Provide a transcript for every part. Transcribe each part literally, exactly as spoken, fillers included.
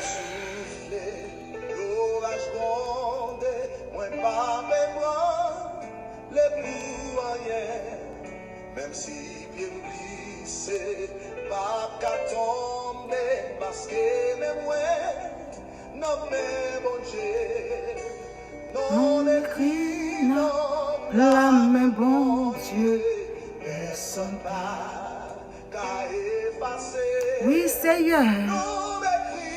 Soufle, lovaj gwonde, mwen pa pe pran le pou anyen. Menm si pye m glise, m p ap ka tonbe, paske men mwen nan men Bondye. Non m ekri nan pla men Bondye, pèsonn pa ka efase. Wi, Seyè. Non m ekri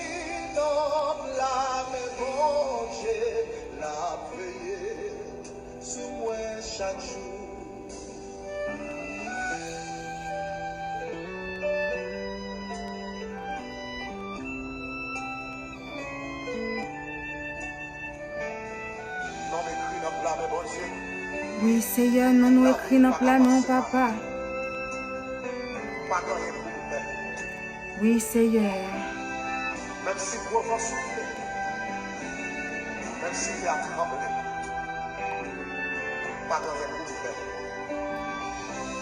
nan pla men Bondye, l ap veye sou mwen chak jou. Non m ekri nan pla men Bondye. Wi, Seyè, non nou ekri nan pla men w, Papa. Pa gen anyen pou m fè. Wi, Seyè. Menm si gwo van soufle, menm si tè a tranble, pa gen anyen pou m fè.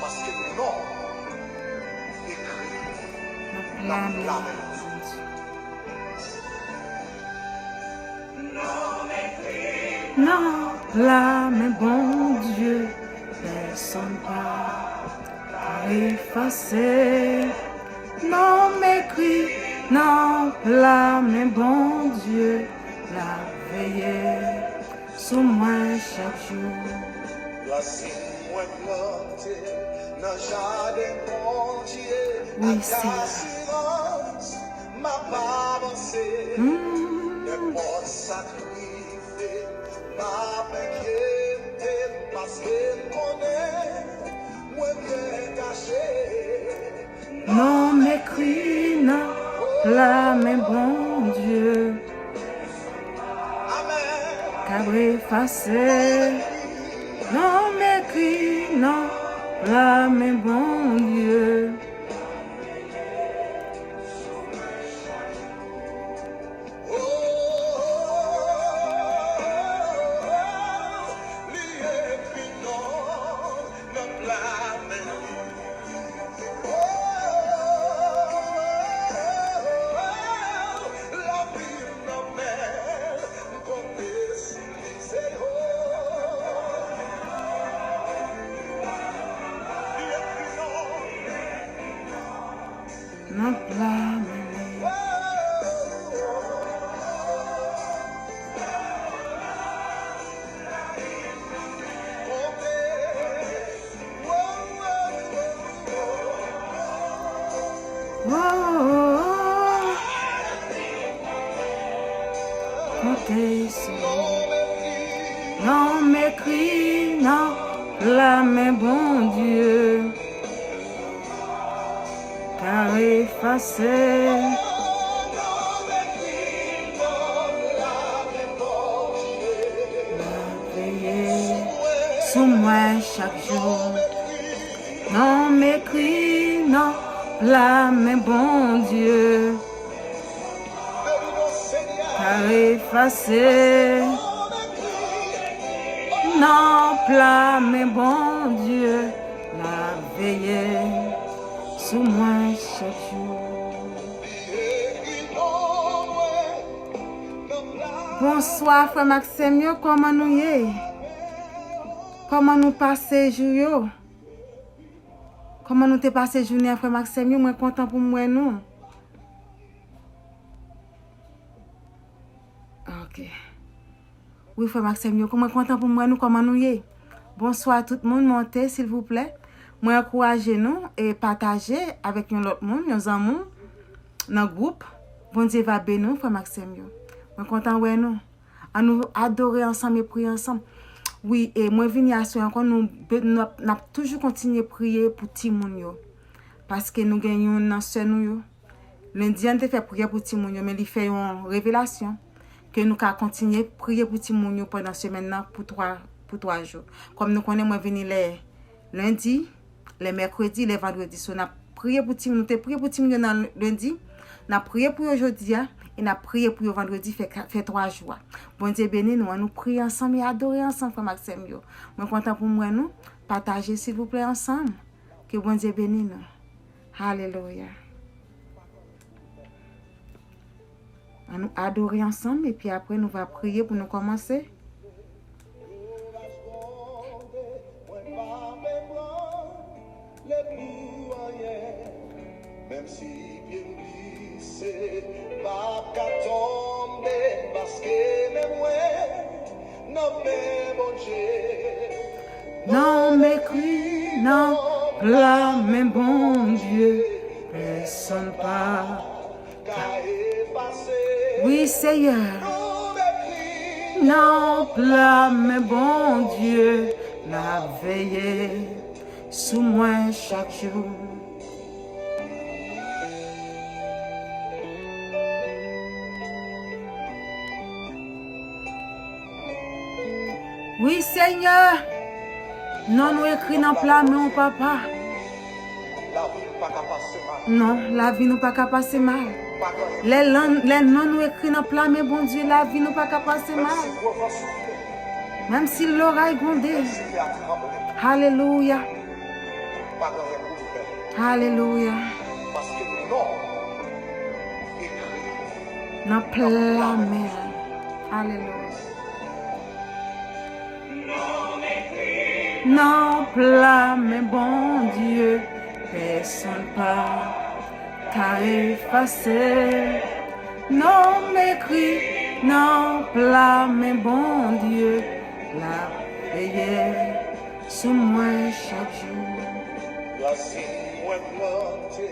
Paske non ekri nan pla men Bondye. Nan pla men Bondye, pèsonn pa ka efase. Non m ekri nan pla men Bondye, l ap veye sou mwen chak jou. Rasin mwen plante nan jaden Bondye, wi, ak Seyè. Asirans m ap avanse. Mm. Nenpòt sa k rive, m p ap enkyete m, paske m konnen mwen byen kache. Non m ekri nan pla men Bondye, amèn, k ap efase. Non m ekri nan pla men Bondye. Nan pla men li. Oh, oh, oh. Konte sou non m ekri nan pla men Bondye. Ka efase. L ap veye sou mwen chak jou. Non m ekri nan pla men Bondye. Ka efase. Nan pla men Bondye, l ap veye sou mwen chak jou. Bonswa, frè m ak sè m yo, kòman nou ye? Kòman nou pase jou yo? Kòman nou te pase jounen an, frè m ak sè m yo? Mwen kontan pou m wè nou. Ok. Wi, frè m ak sè m yo, mwen kontan pou m wè nou, kòman nou ye? Bonswa tout moun, monte, silvouplè. Mwen ankouraje nou e pataje avèk yon lòt moun, yon zanmi w, nan gwoup. Bondye va beni w, frè m ak sè m yo. Mwen kontan wè nou. Ann nou adore ansanm e priye ansanm. Wi, e mwen vini aswè ankò, nou, n ap, n ap toujou kontinye priye pou timoun yo. Paske nou gen youn nan sè nou yo. Lendi a, n te fè priyè pou timoun yo, men li fè yon revelasyon ke nou ka kontinye priye pou timoun yo pandan semèn nan pou twa, pou twa jou. Kòm nou konnen, mwen vini lè lendi, lè mèkredi, lè vandredi. So, n ap priye pou timoun, nou te priye pou timoun yo nan lendi, n ap priye pou yo jodi a, e n ap priye pou yo vandredi, fè ka, fè twa jou a. Bondye beni nou, ann nou priye ansanm e adore ansanm, frè m ak sè m yo. Mwen kontan pou m wè nou. Pataje, silvouplè, ansanm. Ke Bondye beni nou. Alelouya. Ann nou adore ansanm, epi apre nou va priye pou nou kòmanse. Menm si pye m glise, m p ap ka tonbe, paske men mwen nan men Bondye. Non m ekri nan pla men Bondye, pèsonn pa ka efase. Wi, Seyè. Non m ekri nan pla men Bondye, l ap veye sou mwen chak jou. Wi, Senyè, non nou ekri nan pla men w, Papa. Lavi nou pa ka pase mal. Non, lavi nou pa ka pase mal. Pa gen anyen. Lè lan-, lè non nou ekri nan pla men Bondye, lavi nou pa ka pase mal. Menm si gwo van soufle. Menm si loray gwonde. Menm si tè a tranble. Alelouya. Pa gen anyen pou nou pè. Alelouya. Paske non ekri nan pla men l. Alelouya. Nan pla men Bondye, pèsonn pa ka efase. Non m ekri nan pla men Bondye, l ap veye sou mwen chak jou. Rasin mwen plante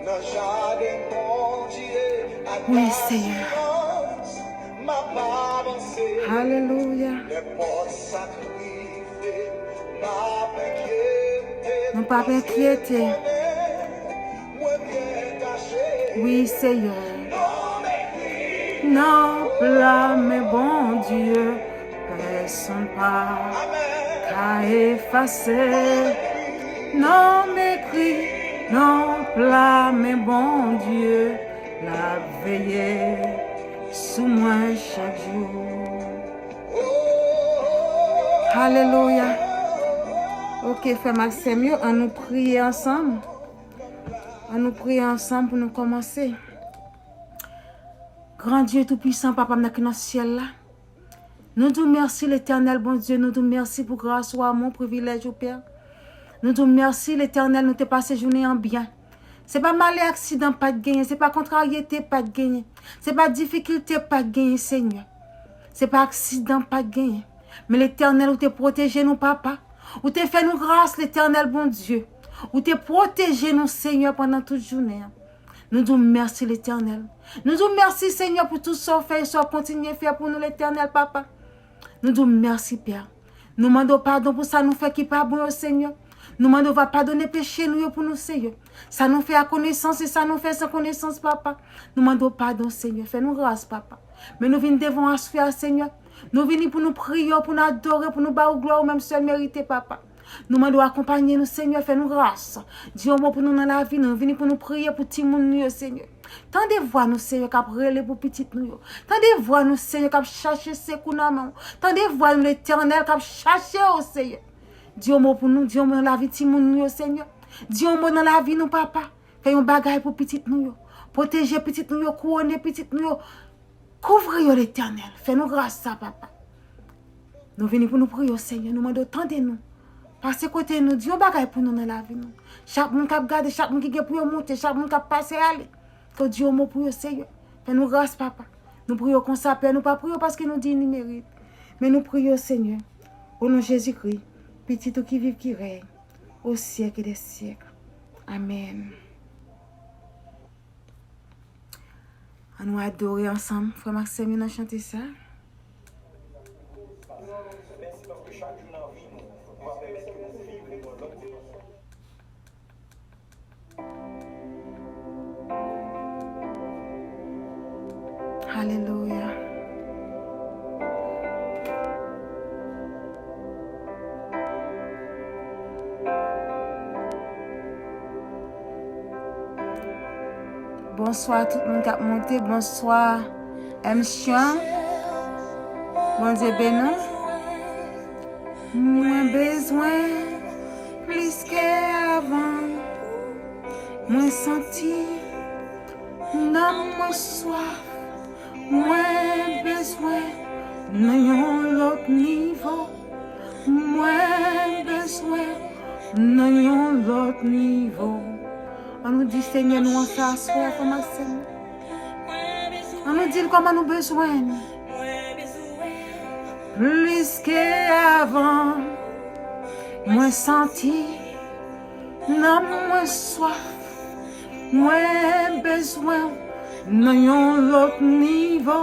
nan jaden Bondye, ak asirans m ap avanse. Wi, Senyè. Alelouya. Nenpòt sa k rive, m p ap enkyete. Nou p ap enkyete. Paske konnen mwen byen kache. Wi, Senyè. Nan pla men Bondye, pèsonn pa ka efase. Non m ekri nan pla men Bondye, l ap veye sou mwen chak jou. Alelouya. Ok, frè m ak sè m yo, ann nou priye ansanm. Ann nou priye ansanm pou nou kòmanse. Gran Dye Toupisan, Papa m nan ki nan syèl la, nou di w mèsi, Letènèl Bondye, nou di w mèsi pou gras ou, amou, privilèj ou, Pè. Nou di w mèsi, Letènèl, nou te pase jounen an byen. Se pa malè, aksidan pa t genyen, se pa kontraryete pa t genyen, se pa difikilte pa t genyen, Senyè. Se pa aksidan pa t genyen. Men Letènèl, ou te pwoteje nou, Papa. Ou te fè nou gras, Letènèl Bondye. Ou te pwoteje nou, Senyè, pandan tout jounen an. Nou di w mèsi, Letènèl. Nou di w mèsi, Senyè, pou tout sa w fè e sa w kontinye fè pou nou, Letènèl, Papa. Nou di w mèsi, Pè. Nou mande w padon pou sa nou fè ki pa bon yo, Senyè. Nou mande w va padone peche nou yo pou nou, Senyè. Sa nou fè ak konesans e sa nou fè san konesans, Papa. Nou mande w padon, Senyè. Fè nou gras, Papa. Men nou vin devan w aswè a, Senyè. Nou vini pou nou priye w, pou nou adore w, pou nou ba w glwa ou menm sèl merite, Papa. Nou mande w akonpanye nou, Senyè, fè nou gras. Di yon mo pou nou nan lavi nou. Nou vini pou nou priye pou timoun nou yo, Senyè. Tande vwa nou, Senyè, k ap rele pou pitit nou yo. Tande vwa nou, Senyè, k ap chache sekou nan men w. Tande vwa nou, Letènèl, k ap chache w, Senyè. Di yon mo pou nou, di yon mo nan lavi timoun nou yo, Senyè. Di yon mo nan lavi nou, Papa. Fè yon bagay pou pitit nou yo. Pwoteje pitit nou yo, kouwone pitit nou yo. Kouvri yo, Letènèl. Fè nou gras sa, Papa. Nou vini pou nou priye w, Senyè. Nou mande w tande nou. Pase kote nou, di yon bagay pou nou nan lavi nou. Chak moun k ap gade, chak moun ki gen pou yo monte, chak moun k ap pase ale. Ke w di yon mo pou yo, Senyè. Fè nou gras, Papa. Nou priye w konsa, Pè. Nou pa priye w paske nou di ni merit. Men nou priye w, Senyè. O non Jezikri, Pitit ou ki viv, ki rèy, o syèk dè syèk. Amèn. Ann nou adore ansanm, frè m ak sè m yo, nan chante sa. Alelouya. Bonswa tout moun k ap monte. Bonswa, M Chan. Bondye beni w. Mwen bezwen plis ke avan. Mwen santi nanm mwen swaf. Mwen bezwen nan yon lòt nivo. Mwen bezwen nan yon lòt nivo. An nou di Senyè nou an sa aswè a, frè m ak sè m. An nou di l kòman nou bezwen l. Plis ke avan, mwen santi nanm mwen swaf. Mwen bezwen w nan yon lòt nivo.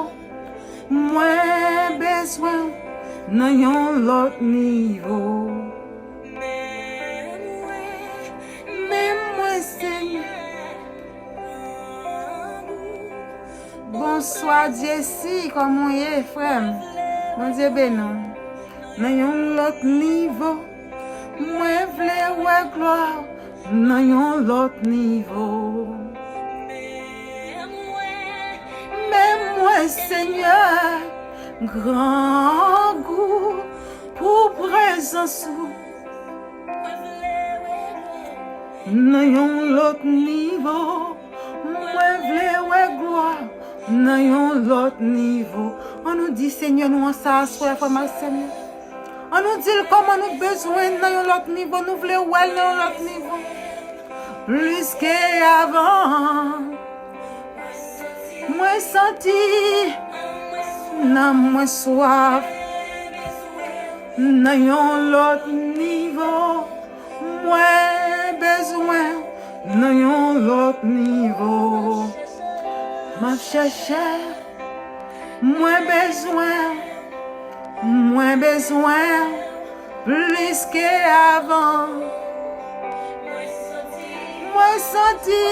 Mwen bezwen w nan yon lòt nivo. Men mwen, Senyè. Bonswa, Jesse, kòman w ye, frè m? Bondye beni w. Nan yon lòt nivo, mwen vle wè glwa w nan yon lòt nivo. Men mwen, Senyè, grangou pou prezans ou. Nan yon lòt nivo, mwen vle wè glwa nan yon lòt nivo. An nou di Senyè nou an sa aswè a, frè m ak sè m yo. An nou di l kòman nou bezwen l nan yon lòt nivo, nou vle wè l nan yon lòt nivo. Plis ke avan, mwen santi nanm mwen swaf nan yon lòt nivo. Mwen bezwen w nan yon lòt nivo. M ap chèche, mwen bezwen, mwen bezwen plis ke avan. Mwen santi,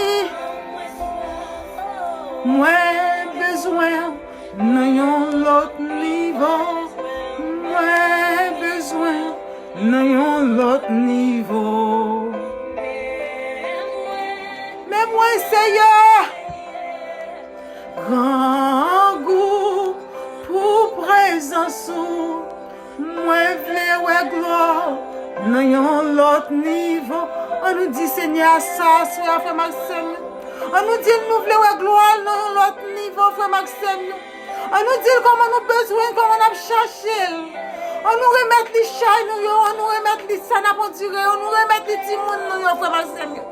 mwen bezwen nan yon lòt nivo. Mwen bezwen nan yon lòt nivo. Men mwen, Senyè, grangou pou prezans ou. Mwen vle wè glwa w nan yon lòt nivo. An nou di Senyè a sa aswè a, frè m ak sè m yo. An nou di l nou vle wè glwa l nan yon lòt nivo, frè m ak sè m yo. An nou di l kòman nou bezwen l, kòman n ap chache l. An nou remèt li chay nou yo, an nou remèt li sa n ap andire yo, an nou remèt li timoun nou yo, frè m ak sè m yo.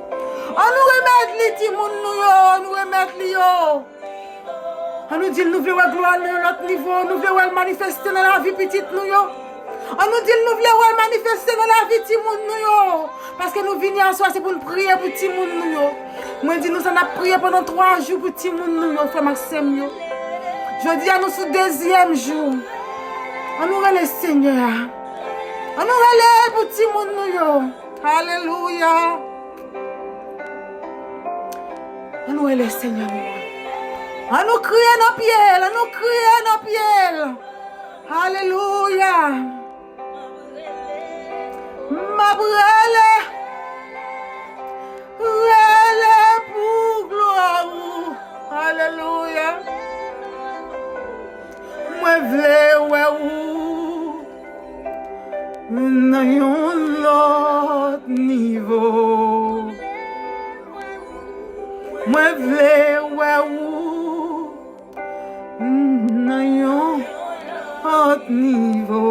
An nou remèt li timoun nou yo, an nou remèt li yo. An nou di l nou vle wè glwa l nan yon lòt nivo, nou vle wè l manifeste nan lavi pitit nou yo. An nou di l nou vle wè l manifeste nan lavi timoun nou yo. Paske nou vini aswè se pou n priye pou timoun nou yo. Mwen di nou sa, n ap priye pandan twa jou pou timoun nou yo, frè m ak sè m yo. Jodi a nou sou dezyèm jou. An nou rele Senyè a. An nou rele l pou timoun nou yo. Alelouya. An nou rele Senyè nou an. An nou kriye nan pye l, an nou kriye nan pye l. Alelouya. M ap rele, rele pou glwa ou. Alelouya. Mwen vle wè ou nan yon lòt nivo. Mwen vle wè ou nan yon lòt nivo.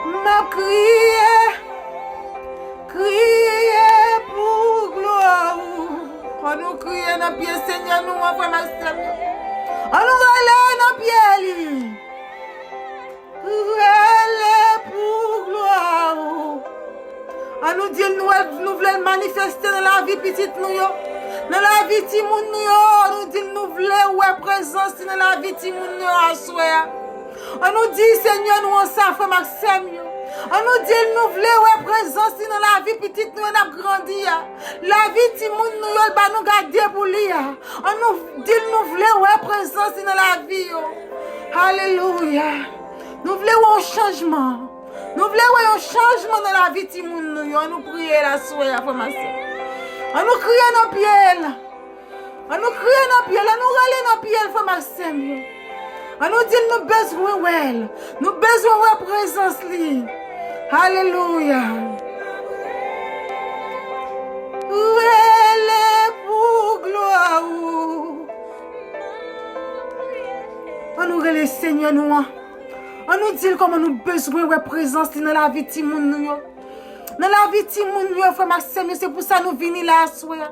M ap kriye, kriye pou glwa ou. Fò nou kriye nan pye Senyè nou an, frè m ak sè m yo. An nou rele nan pye li. Rele pou glwa ou. An nou di l nou, nou vle l manifeste nan lavi pitit nou yo, nan lavi timoun nou yo. An nou di l nou vle wè prezans li nan lavi timoun nou yo aswè a. An nou di Senyè nou an sa, frè m ak sè m yo. An nou di l nou vle wè prezans li nan lavi pitit nou yo n ap grandi a. Lavi timoun nou yo l ba nou gade pou li a. An nou di l nou vle wè prezans li nan lavi yo. Alelouya. Nou vle wè yon chanjman. Nou vle wè yon chanjman nan lavi timoun nou yo. An nou priye l aswè a, frè m ak sè. An nou kriye nan pye l. An nou kriye nan pye l, an nou rele nan pye l, frè m ak sè m yo. An nou di l nou bezwen wè l. Nou bezwen wè prezans li. Alelouya. Rele pou glwa ou. Senyè nou an. Ann nou di l kòman nou bezwen wè prezans li nan lavi timoun nou yo. Nan lavi timoun yo, frè m ak sè m yo, se pou sa nou vini la aswè a.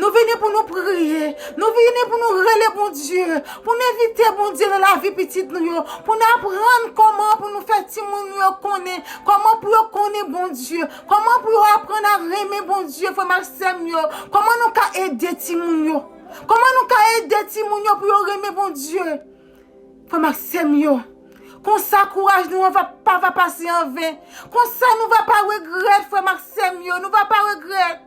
Nou vini pou nou priye. Nou vini pou nou rele Bondye. Pou nou envite Bondye nan lavi pitit nou yo. Pou nou aprann kòman pou nou fè timoun nou yo konnen. Kòman pou yo konnen Bondye. Kòman pou yo aprann a renmen Bondye, frè m ak sè m yo. Kòman nou ka ede timoun yo. Kòman nou ka ede timoun yo pou yo renmen Bondye. Frè m ak sè m yo. Konsa kouraj nou an va, pa va pase anven. Konsa nou va pa regrèt, frè m ak sè m yo. Nou va pa regrèt.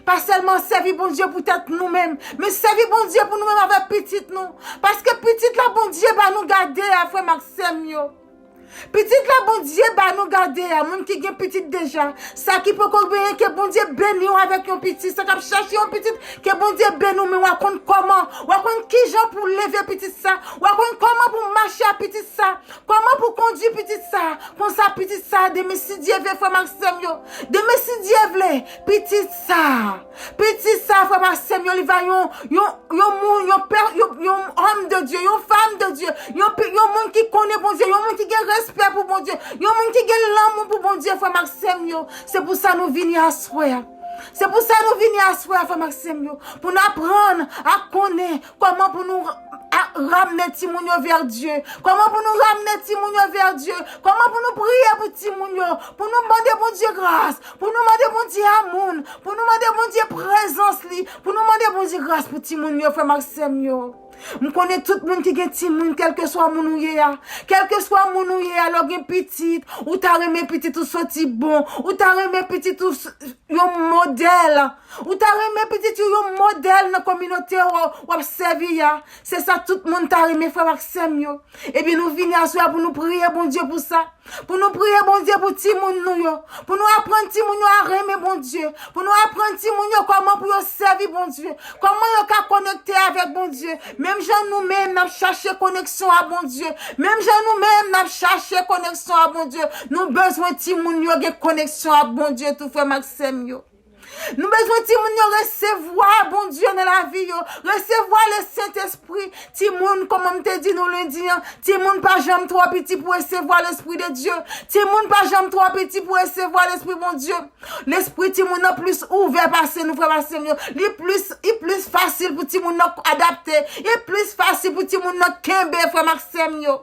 Pa sèlman sèvi Bondye pou tèt nou menm, men sèvi Bondye pou nou menm avèk pitit nou. Paske pitit la Bondye ba nou gade a, frè m ak sè m yo. Pitit la Bondye ba nou gade a, moun ki gen pitit deja, sa ki poko genyen, ke Bondye beni w avèk yon pitit, sa k ap chache yon pitit, ke Bondye beni w, men w a konn kòman, w a konn kijan pou leve pitit sa, w a konn kòman pou mache a pitit sa, kòman pou kondui pitit sa. Konsa pitit sa, demen si Dye vle, frè m ak sè m yo, demen si Dye vle, pitit sa, pitit sa, frè m ak sè m yo, li va yon, yon, yon moun, yon pè, yon, yon homme de Dieu, yon femme de Dieu, yon, pe- yon moun ki konnen Bondye, yon moun ki gen respè pou Bondye, yon moun ki gen lanmou pou Bondye, frè m ak sè m yo. Se pou sa nou vini aswè a. Se pou sa nou vini aswè a, frè m ak sè m yo, pou n aprann a konnen kòman pou nou a- ramne timoun yo vè Dye, kòman pou nou ramne timoun yo vè Dye, kòman pou nou priye pou timoun yo, pou nou mande Bondye gras, pou nou mande Bondye amoun, pou nou mande Bondye prezans li, pou nou mande Bondye gras pou timoun yo, frè m ak sè m yo. M konnen tout moun ki gen timoun, kèlkeswa moun ou ye a, kèlkeswa moun ou ye a, lè w gen pitit, ou ta renmen pitit ou soti bon, ou ta renmen pitit ou s- yon modèl, ou ta renmen pitit ou yon modèl nan kominote w w ap sèvi a. Se sa tout moun ta renmen, frè m ak sè m yo. Ebyen, nou vini aswè a pou nou priye Bondye pou sa. Pou nou priye Bondye pou timoun nou yo. Pou nou aprann timoun yo a renmen Bondye. Pou nou aprann timoun yo kòman pou yo sèvi Bondye. Kòman yo ka konekte avèk Bondye. Menm jan nou menm n ap chache koneksyon a Bondye. Menm jan nou menm n ap chache koneksyon a Bondye. Nou bezwen timoun yo gen koneksyon a Bondye tou, frè m ak sè m yo. Nou bezwen timoun yo resevwa Bondye nan lavi yo. Resevwa Lesentespri. Timoun, kòman m te di nou lendi an, timoun pa janm twò piti pou resevwa Lespri de Dye. Timoun pa janm twò piti pou resevwa Lespri Bondye. Lespri timoun nan plis ouvè pase nou, frè m ak sè m yo. Li plis, li plis fasil pou timoun nan adapte. Li plis fasil pou timoun nan kenbe, frè m ak sè m yo.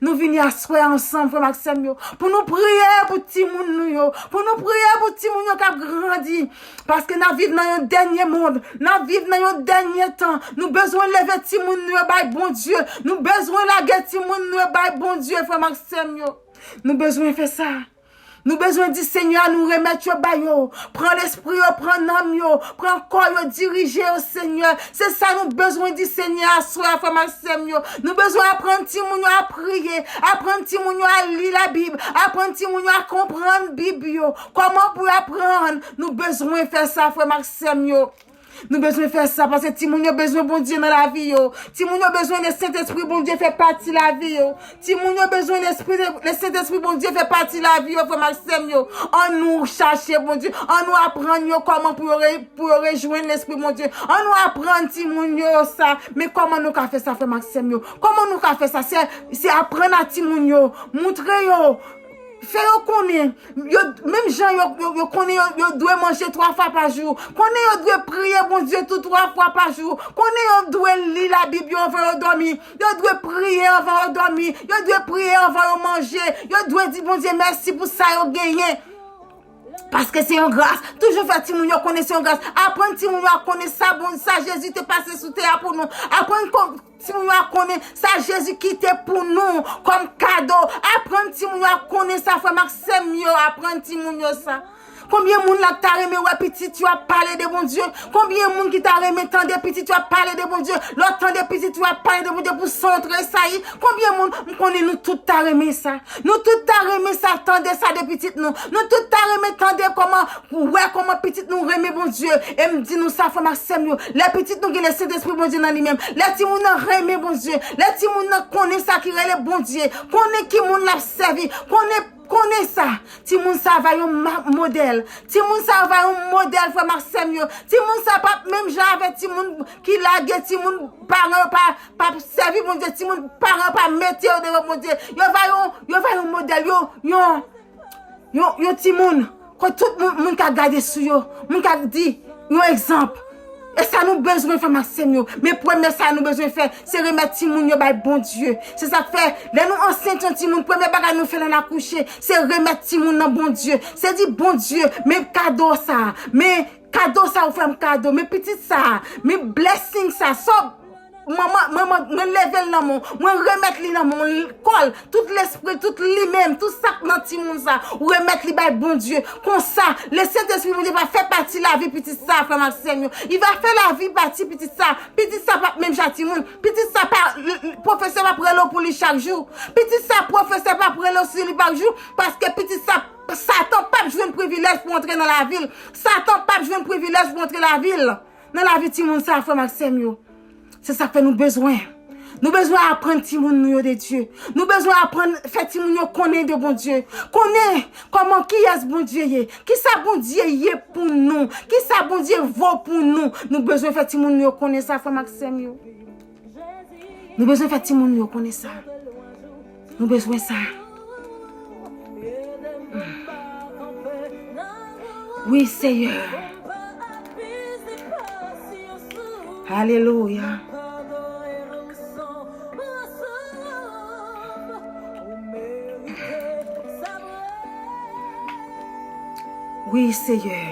Nou vini aswè ansanm, frè m ak sè m yo, pou nou priye pou timoun nou yo, pou nou priye pou timoun yo k ap grandi. Paske n ap viv nan yon dènye mond, n ap viv nan yon dènye tan. Nou bezwen leve timoun nou yo bay Bondye. Nou bezwen lage timoun nou yo bay Bondye, frè m ak sè m yo. Nou bezwen fè sa. Nou bezwen di Senyè a nou remèt yo ba yo. Pran lespri yo, pran nanm yo, pran kò yo, dirije yo, Senyè. Se sa nou bezwen di Senyè a aswè a, frè m ak sè m yo. Nou bezwen aprann timoun yo a priye, aprann timoun yo a li Labib, aprann timoun yo a konprann Bib yo. Kòman pou yo aprann? Nou bezwen fè sa, frè m ak sè m yo. Nou bezwen fè sa, paske timoun yo bezwen Bondye nan lavi yo. Timoun yo bezwen Lesentespri Bondye fè pati lavi yo. Timoun yo bezwen Lespri, Lesentespri Bondye fè pati lavi yo, frè m ak sè m yo. Ann nou chache Bondye. Ann nou aprann yo kòman pou yo, re, pou yo rejwenn Lespri Bondye. Ann nou aprann timoun yo sa. Men kòman nou ka fè sa, frè m ak sè m yo? Kòman nou ka fè sa? Se, se aprann a timoun yo. Montre yo. Fè yo konnen, yo, menm jan yo, yo, yo konnen yo, yo dwe manje twa fwa pa jou, konnen yo dwe priye Bondye tou twa fwa pa jou, konnen yo dwe li Labib yo anvan yo dòmi, yo dwe priye anvan yo dòmi, yo dwe priye anvan yo manje, yo dwe di Bondye mèsi pou sa yo genyen. Paske se yon gras. Toujou fè timoun yo konnen se yon gras. Aprann timoun yo a konnen sa Bon, sa Jezi te pase sou tè a pou nou. Aprann ko- Timoun yo a konnen sa Jezi kite pou nou kòm kado. Aprann timoun yo a konnen sa, frè m ak sè m yo. Aprann timoun yo sa. Konbyen moun la k ta renmen wè pitit yo ap pale de Bondye? Konbyen moun ki ta renmen tande pitit yo ap pale de Bondye? Lè w tande pitit yo ap pale de Bondye pou san w tresayi. Konbyen moun? M konnen nou tout ta renmen sa. Nou tout ta renmen sa, tande sa de pitit nou. Nou tout ta renmen tande kòman, wè kòman pitit nou renmen Bondye. E m di nou sa, frè m ak sè m yo, lè pitit nou gen Lesentespri Bondye nan li menm, lè timoun nan renmen Bondye, lè timoun nan konnen sa ki rele Bondye, konnen ki moun l ap sèvi, konnen, Konnen sa, timoun sa va yon ma- modèl. Timoun sa va yon modèl, frè m ak sè m yo. Timoun sa p ap menm jan avèk timoun ki lage timoun, paran yo pa, pa sèvi Bondye, timoun, paran yo pa mete yo devan Bondye. Yo va yon, yo va yon modèl, yo, yon, yon, yon timoun. Kote tout moun, moun ka gade sou yo, moun ka di yon egzanp. E sa nou bezwen fè, frè m ak sè m yo. Men premye sa nou bezwen fè, se remèt timoun yo bay Bondye. Se sa k fè, lè nou ansent yon timoun, premye bagay nou fè lè n akouche, se remèt timoun nan Bondye. Se di, Bondye, men kado sa, men kado sa ou fè m kado, men pitit sa, men blessing sa, sa w Manman, manman, mwen leve l nan men w. Mwen remèt li nan men w, kò l, tout lespri, tout li menm, tout sa k nan timoun sa, ou remèt li bay Bondye. Konsa, Lesentespri Bondye va fè pati lavi pitit sa, frè m ak sè m yo. Li va fè lavi pati pitit sa. Pitit sa p ap menm jan timoun. Pitit sa pa, l- l- pwofesè p ap rele w pou li chak jou. Pitit sa, pwofesè p ap rele w sou li chak jou, paske pitit sa, Satan p ap jwenn privilèj pou antre nan lavi l. Satan p ap jwenn privilèj pou antre lavi l. Nan lavi timoun sa, frè m ak sè m yo. Se sa k fè nou bezwen. Nou bezwen aprann timoun nou yo de Dye. Nou bezwen aprann fè timoun yo konnen de Bondye. Konnen kòman, kiyès Bondye ye. Kisa Bondye ye pou nou. Kisa Bondye vo pou nou. Nou bezwen fè timoun nou yo konnen sa, frè m ak sè m yo. Nou bezwen fè timoun nou yo konnen sa. Nou bezwen sa. Wi, Seyè. Alelouya. Wi, Seyè.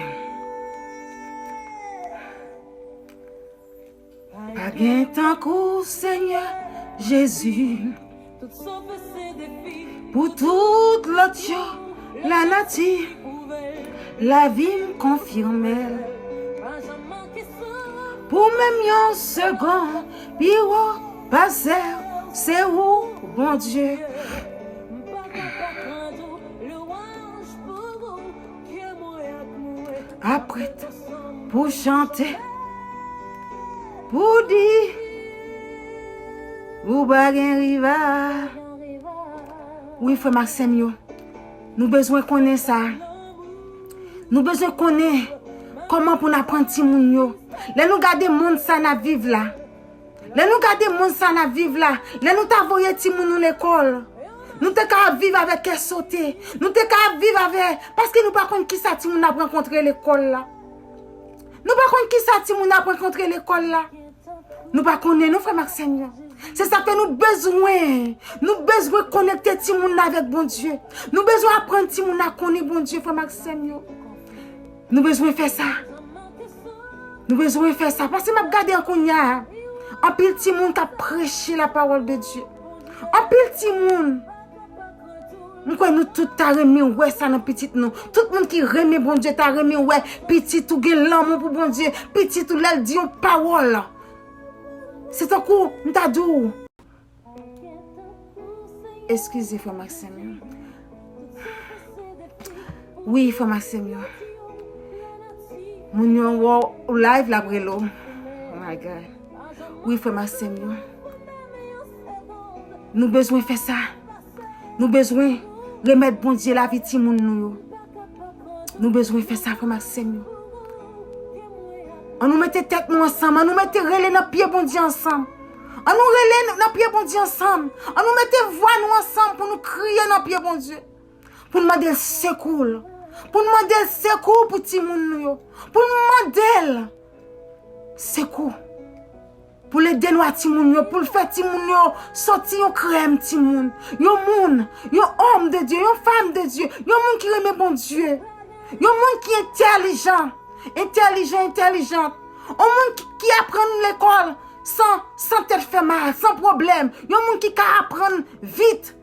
Pa gen tankou Senyè Jezi. Pou tout lòt yo, lanati, lavi m konfime l. Pou menm yon segonn, pi wo pase w, se ou, Bondye. Apre pou chante, pou di, ou pa gen rival. Wi, frè m ak sè m yo, nou bezwen konnen sa. Nou bezwen konnen kòman pou n aprann timoun yo. Lè nou gade mond sa n ap viv la, Lè nou gade mond sa n ap viv la, lè nou ta voye timoun nou lekòl, nou te ka ap viv avèk kè sote. Nou te ka ap viv avè, paske nou pa konn kisa timoun ap rankontre lekòl la. Nou pa konn kisa timoun ap rankontre lekòl la. Nou pa konnen non, frè m ak sè m yo. Se sa fè nou bezwen, nou bezwen konekte timoun nan avèk Bondye. Nou bezwen aprann timoun nan konnen Bondye, frè m ak sè m yo. Nou bezwen fè sa. Nou bezwen fè sa. Paske m ap gade an kounye a, anpil timoun k ap preche la parole de Dieu. Anpil timoun. M kwè nou tout ta renmen wè sa nan pitit nou. Tout moun ki renmen Bondye ta renmen wè pitit ou gen lanmou pou Bondye. Pitit ou lè l di yon pawòl. Se tankou m ta di w, Eskize, frè m ak sè m yo. Wi, frè m ak sè m yo. Moun yo wè w live, l ap rele w. Oh my God. Wi, frè m ak sè m yo. Nou bezwen fè sa. Nou bezwen remèt Bondye lavi timoun nou yo. Nou bezwen fè sa, frè m ak sè m yo. Ann nou mete tèt nou ansanm, ann nou mete rele nan pye Bondye ansanm. Ann nou rele n- nan pye Bondye ansanm. Ann nou mete vwa nou ansanm pou nou kriye nan pye Bondye. Pou n mande l sekou l. Pou n mande l sekou pou timoun nou yo. Pou n mande l sekou. Pou l ede nou a timoun yo, pou l fè timoun yo soti yon krèm timoun. Yon moun, yon homme de Dieu, yon femme de Dieu, yon moun ki renmen Bondye. Yon moun ki entèlijan, entèlijan, entèlijant. Yon moun ki, ki aprann lekòl san, san tèt fè mal, san pwoblèm. Yon moun ki ka aprann vit.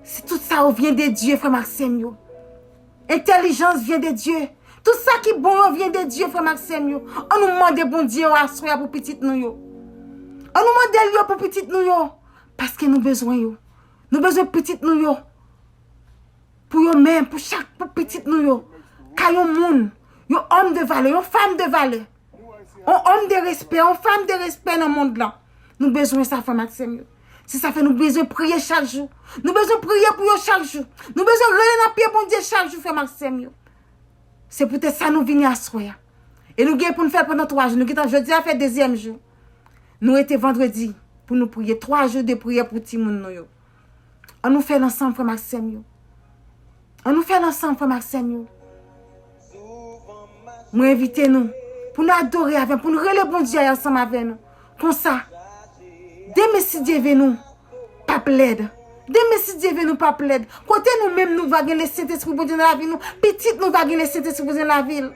Si tout sa yo vyen de Dye, frè m ak sè m yo. Entèlijans vyen de Dye. Tout sa ki bon yo vyen de Dye, frè m ak sè m yo. Ann nou mande Bondye yo aswè a pou pitit nou yo. Ann nou mande l yo pou pitit nou yo. Paske nou bezwen yo. Nou bezwen pitit nou yo. Pou yo menm, pou chak, pou pitit nou yo. Ka yon moun, yon homme de valeur, yon femme de valeur. Yon homme de respect, yon femme de respect nan mond lan. Nou bezwen sa, frè m ak sè m yo. Se sa fè nou bezwen priye chak jou. Nou bezwen priye pou yo chak jou. Nou bezwen rele nan pye Bondye chak jou, frè m ak sè m yo. Se poutèt sa nou vini aswè a. E nou gen pou n fè l pandan twa jou. Nou gentan, jodi a fè dezyèm jou. Nou rete vandredi pou nou priye. Twa jou de priyè pou timoun nou yo. An nou fè l ansanm, frè m ak sè m yo. An nou fè l ansanm, frè m ak sè m yo. Mwen envite nou pou nou adore avè m, pou nou rele Bondye a ansanm avè nou. Konsa, demen, si Dye vle, nou p ap lèd. Demen, si Dye vle, nou p ap lèd. Kote nou menm, nou va gen Lesentespri Bondye nan lavi nou, pitit nou va gen Lesentespri Bondye nan lavi l.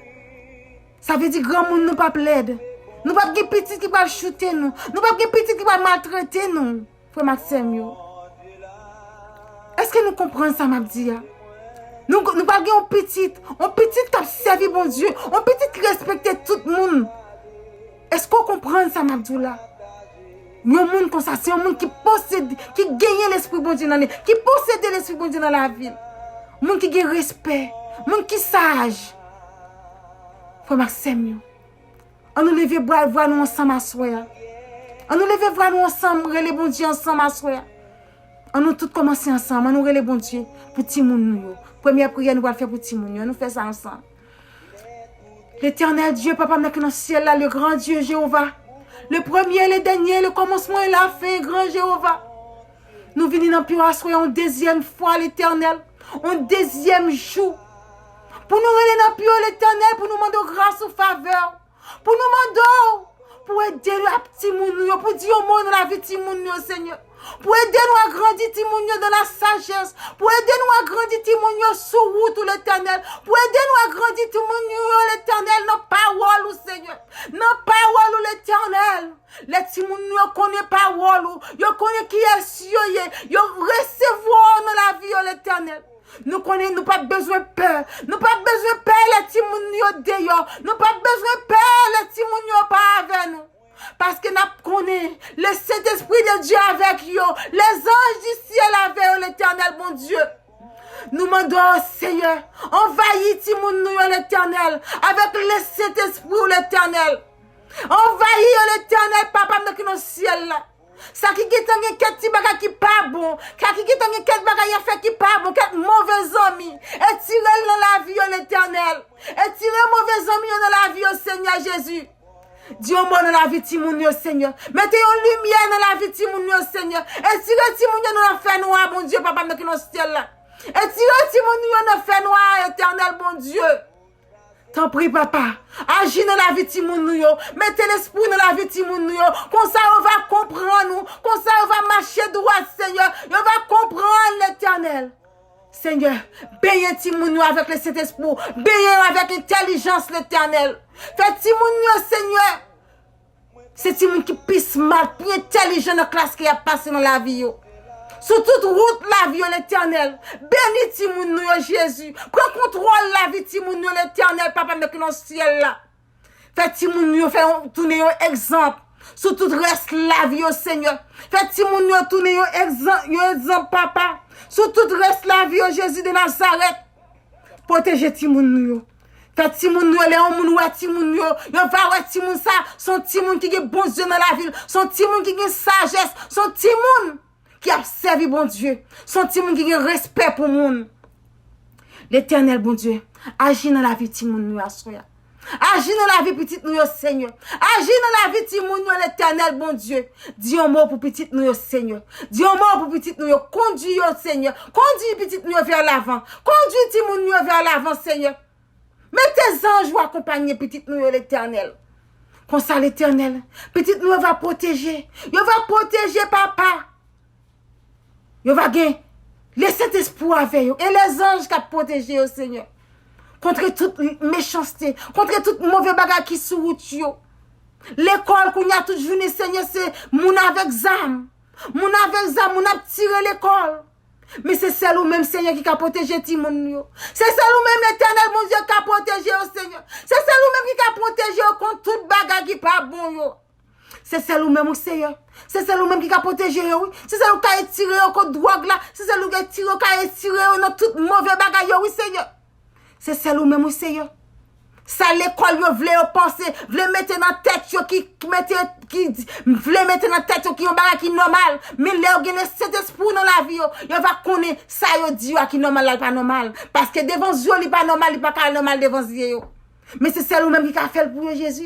Sa vle di granmoun nou p ap lèd. Nou p ap gen pitit ki pral choute nou. Nou p ap gen pitit ki pral maltrete nou. Frè m ak sè m yo, èske nou konprann sa m ap di a? Nou, nou pral gen yon pitit, yon pitit k ap sèvi Bondye, yon pitit ki respekte tout moun. Èske w konprann sa m ap di w la? Yon moun konsa, se yon moun ki posede, ki genyen Lespri Bondye nan li, ki posede Lespri Bondye nan lavi l. Moun ki gen respè, moun ki saj. Frè m ak sè m yo, an nou leve bra, vwa nou ansanm aswè a. An nou leve vwa nou ansanm, rele Bondye ansanm aswè a. An nou tout kòmanse ansanm, an nou rele Bondye pou timoun nou yo. Premyè priyè nou pral fè pou timoun yo, an nou fè sa ansanm. Letènèl Dye, Papa m nan ki nan syèl la, le gran Dye Jewova, le premye, le dènye, le kòmansman e la fen, gran Jewova. Nou vini nan pye w aswè a yon dezyèm fwa, Letènèl, yon dezyèm jou, pou nou rele nan pye w, Letènèl, pou nou mande w gras ou favè w. Pou nou mande w pou ede nou ak timoun nou yo, pou di yon mo nan lavi timoun nou yo, Senyè. Pou ede nou agrandi timoun yo dans la sagesse, pou ede nou agrandi timoun yo sou wout ou, Letènèl, pou ede nou agrandi timoun yo, Letènèl, nan pawòl ou, Senyè, nan pawòl ou, Letènèl. Lè timoun nou yo konnen pawòl ou, yo konnen kiyès yo ye, yo resevwa w nan lavi yo, Letènèl. Nou konnen nou p ap bezwen pè. Nou p ap bezwen pè lè timoun nou yo deyò. Nou p ap bezwen pè lè timoun yo pa avè nou. Paske n ap konnen, le Saint-Esprit de Dieu avec yo, les anges du ciel avè yo, Letènèl Bondye. Nou mande w, Senyè, anvayi timoun nou yo, Letènèl, avèk le Saint-Esprit ou, Letènèl. Anvayi yo, Letènèl, Papa m nan ki nan syèl la. Sa ki gentan gen kèk ti bagay ki pa bon, sa ki gentan gen kèk bagay y ap fè ki pa bon, kèk move zanmi, etire l nan lavi yo, Letènèl. Etire move zanmi yo nan lavi yo, Senyè Jezi. Di yon mo nan lavi timoun yo, Senyè. Mete yon limyè nan lavi timoun yo, Senyè. Etire timoun yo nan fènwa, Bondye, Papa m nan ki nan syèl la. Etire timoun yo nan fènwa, Etènèl Bondye. Tanpri, Papa, aji nan lavi timoun nou yo. Mete lespri w nan lavi timoun nou yo. Konsa yo va konprann ou. Konsa yo va mache dwat, Senyè. Yo va konprann, Letènèl. Senyè, benyen timoun yo avèk le Sentespri w. Benyen yo avèk entèlijans, Letènèl. Fè timoun yo, Senyè, se timoun ki pi smart, pi entèlijan nan klas ke y ap pase nan lavi yo. Sou tout wout lavi yo, Letènèl. Beni timoun nou yo, Jezi. Pran kontwòl lavi timoun yo, Letènèl, Papa m ki nan syèl la. Fè timoun nou yo fè yon, tounen yon egzanp sou tout rès lavi yo, Senyè. Fè timoun nou yo tounen yon egzanp, yon egzanp, Papa, sou tout rès lavi yo, Jezi de Nazarèt. Pwoteje timoun nou yo. Fè timoun nou yo, lè yon moun wè timoun yo, yo va wè timoun sa, se yon timoun ki gen Bondye nan lavi l, se yon timoun ki gen sajès, se yon timoun ki ap sèvi Bondye, se yon timoun ki gen respè pou moun. Letènèl Bondye, aji nan lavi timoun nou yo aswè a. Aji nan lavi pitit nou yo, Senyè. Aji nan lavi timoun yo, Letènèl Bondye. Di yon mo pou pitit nou yo, Senyè. Di yon mo pou pitit nou yo. Kondui yo, Senyè. Kondui pitit nou yo vè lavan. Kondui timoun nou yo vè lavan, Senyè. Mete zanj ou akonpanye pitit nou yo, Letènèl. Konsa, Letènèl, pitit nou yo va pwoteje. Yo va pwoteje, Papa. Yo va gen le Sentespri avè yo e lèzanj k ap pwoteje yo, Senyè. Kontre tout mechanste, kontre tout move bagay ki sou wout yo. Lekòl kounye a tout jounen, Senyè, se moun avèk zam. Moun avèk zam, moun ap tire lekòl. Men se sèl ou menm, Senyè, ki ka pwoteje timoun nou yo. Se sèl ou menm, Letènèl Bondye, ki ka pwoteje yo, Senyè. Se sèl ou menm ki ka pwoteje yo kont tout bagay ki pa bon yo. Se sèl ou menm, wi, Senyè. Se sèl ou menm ki ka pwoteje yo, wi. Se sèl ou ka etire yo kont dwòg la. Se sèl ou ka etire yo, ka etire yo nan tout move bagay yo, wi, Senyè. Se sèl ou menm, wi, Senyè. Sa lekòl yo vle yo panse, vle mete nan tèt yo ki mete, ki vle mete nan tèt yo ki yon bagay ki nòmal. Men lè yo gen Sentespri nan lavi yo, yo va konnen sa yo di yo a ki nòmal la, li pa nòmal. Paske devan zye yo, li pa nòmal, li pa ka nòmal devan zye yo. Men se sèl ou menm ki ka fè l pou yo, Jezi.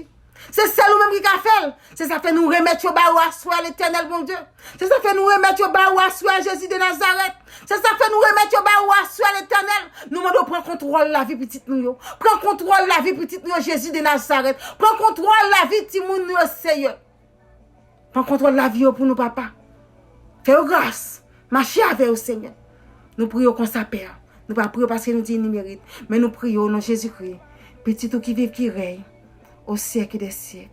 Se sèl ou menm ki ka fè l. Se sa fè nou remèt yo ba ou aswè a, Letènèl Bondye. Se sa fè nou remèt yo ba ou aswè a, Jezi de Nazarèt. Se sa fè nou remèt yo ba ou aswè a, Letènèl. Nou mande w pran kontwòl lavi pitit nou yo. Pran kontwòl lavi pitit nou yo, Jezi de Nazarèt. Pran kontwòl lavi timoun nou yo, Seyè. Pran kontwòl lavi yo pou nou, papa. Fè yo gras. Mache avè yo, Senyè. Nou priye w konsa, Pè. Nou pa priye w paske nou di nou merit, men nou priye w o non Jezikri, Pitit ou ki viv, ki rèy o syèk dè syèk.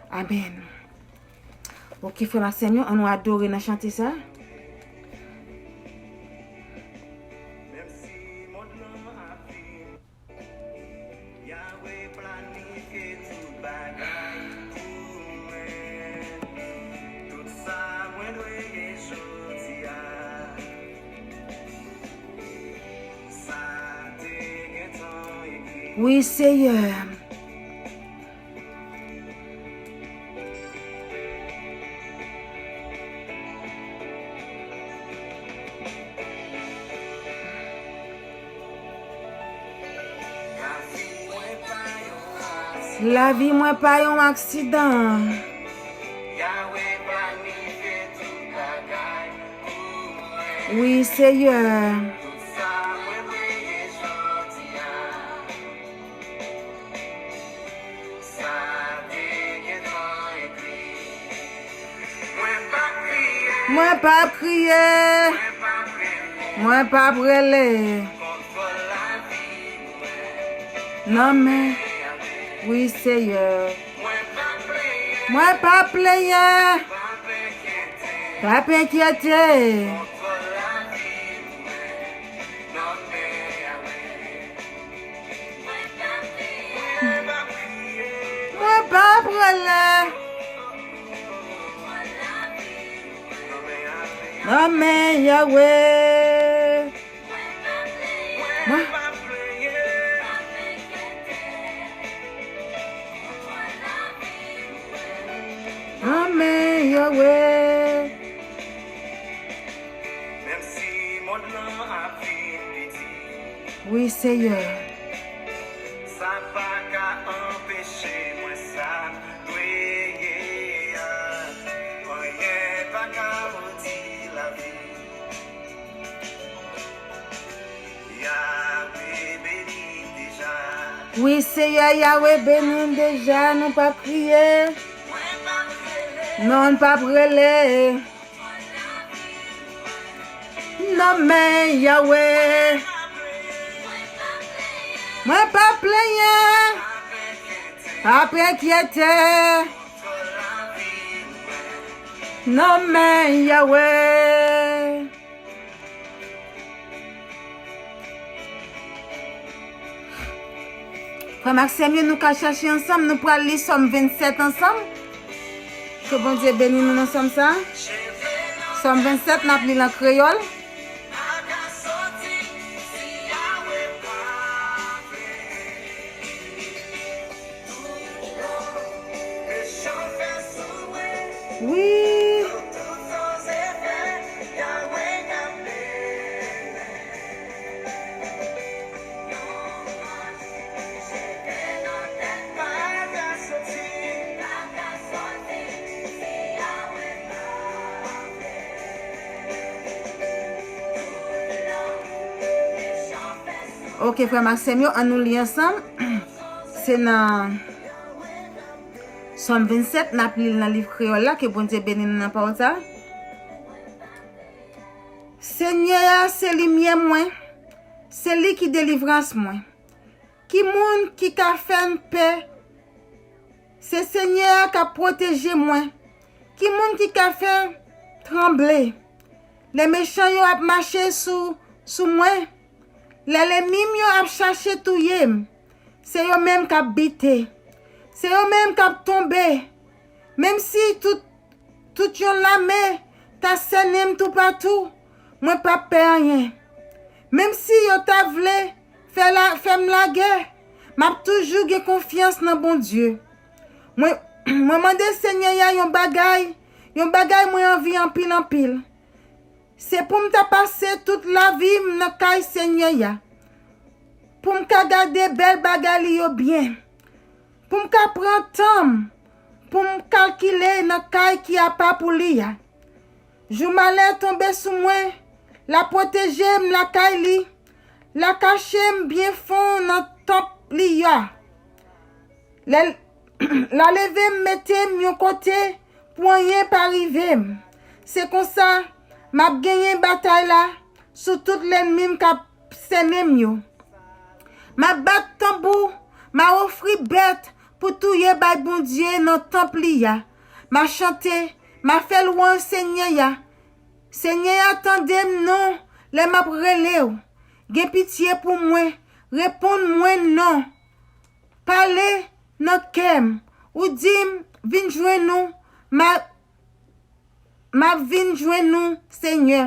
Amèn. Oke, frè m ak sè m yo, ann nou adore nan chante sa. Menm si mond lan ap vin, Yahweh planifye tout bagay pou mwen. Tout sa mwen dwe ye jodi a, sa te gentan ekri. Wi, Seyè. Lavi mwen pa yon aksidan. Wi, Seyè. Mwen p ap kriye. Mwen p ap rele. Nan men, wi, Seyè. Mwen p ap plenyen. P ap enkyete. Mwen p ap rele. Nan men Yahweh. Mwen. Nan men Yahweh. Menm si mond lan ap vin piti. Wi, Seyè. Sa pa ka anpeche mwen sa m dwe ye a. Anyen pa ka modi lavi. Yahweh beni m deja. Wi, Seyè, Yahweh beni m deja. Nou p ap kriye. Non, n p ap rele. Nan men Yahweh. Mwen p ap plenyen. P ap enkyete. Nan men Yahweh. Frè m ak sè m yo, nou ka chache ansanm, nou pral li Sòm vennsèt ansanm. Ke Bondye beni nou nan Sòm sa. Sòm vennsèt, n ap li l an kreyòl. Wi. Ok, frè m ak sè m yo, ann nou li ansanm. Se nan Sòm vennsèt, n ap li l nan liv kreyòl la, ke Bondye beni nou nan pawòl sa. Senyè a se limyè mwen, se li ki delivrans mwen. Ki moun ki ka fè m pè? Se Senyè a k ap pwoteje mwen. Ki moun ki ka fè m tranble? Lè mechan yo ap mache sou, sou mwen, lè lènmi m yo ap chache touye m, se yo menm k ap bite. Se yo menm k ap tonbe. Menm si tout, tout yon lame ta sènen m toupatou, mwen p ap pè anyen. Menm si yo ta vle fè la, fè m lagè, M ap toujou gen konfyans nan Bondye. Mwen, mwen mande Senyè a yon bagay, yon bagay mwen anvi anpil, anpil. Se pou m ta pase tout lavi m nan kay Senyè a, pou m ka gade bèl bagay li yo byen, pou m ka pran tan m, pou m kalkile nan kay ki apa pou li a. Jou malè tonbe sou mwen, l a pwoteje m lakay li, l a kache m byen fon nan tanp li a. Lè l a leve m mete m yon kote pou anyen pa rive m. Se konsa, m ap genyen batay la sou tout lènmi m k ap sènen m yo. M a bat tanbou, m a ofri bèt pou touye bay Bondye nan tanp li a. M a chante, m a fè lwanj Senyè a. Senyè a, tande m non lè m ap rele w. Gen pitye pou mwen, reponn mwen non. Pale nan kè m. Ou di m, vin jwenn ou, m a M ap vin jwenn ou, Senyè.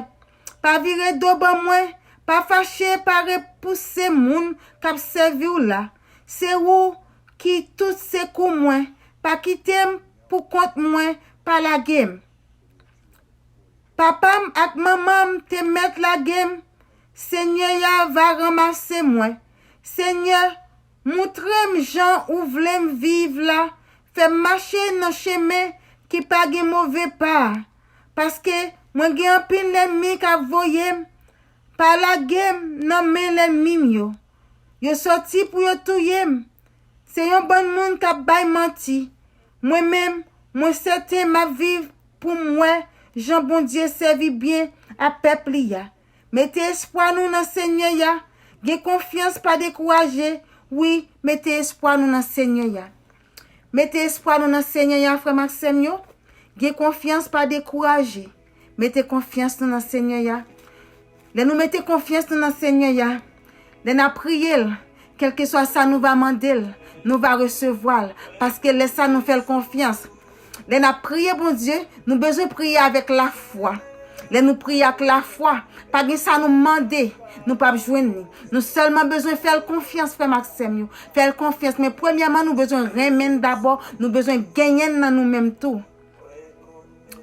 Pa vire do ban mwen, pa fache, pa repouse moun k ap sèvi w la. Se ou ki tout sekou mwen, pa kite m pou kont mwen, pa lage m. Papa m ak manman m te mèt lage m, Senyè a va ranmase mwen. Senyè, moutre m jan ou vle m viv la, fè m mache nan chemen ki pa gen move pa a, paske mwen gen anpil lènmi k ap voye m, pa lage m nan men lènmi m yo. Yo sòti pou yo touye m. Se yon bann moun k ap bay manti. Mwen menm, mwen sèten m ap viv pou m wè jan Bondye sèvi byen a pèp li a. Mete espwa nou nan Senyè a. Gen konfyans, pa dekouraje. Wi, mete espwa nou nan Senyè a. Mete espwa nou nan Senyè a, frè m ak sè m yo. Gen konfyans, pa dekouraje. Mete konfyans nou nan Senyè a. Lè nou mete konfyans nou nan Senyè a, lè n ap priye l, kèlkeswa sa nou va mande l, nou va resevwa l, paske lè sa nou fè l konfyans. Lè n ap priye Bondye, nou bezwen priye avèk lafwa. Lè nou priye ak lafwa, pa gen sa nou mande, nou p ap jwenn li. Nou sèlman bezwen fè l konfyans, frè m ak sè m yo. Fè l konfyans, men premyèman, nou bezwen renmen l dabò, nou bezwen genyen l nan nou menm tou.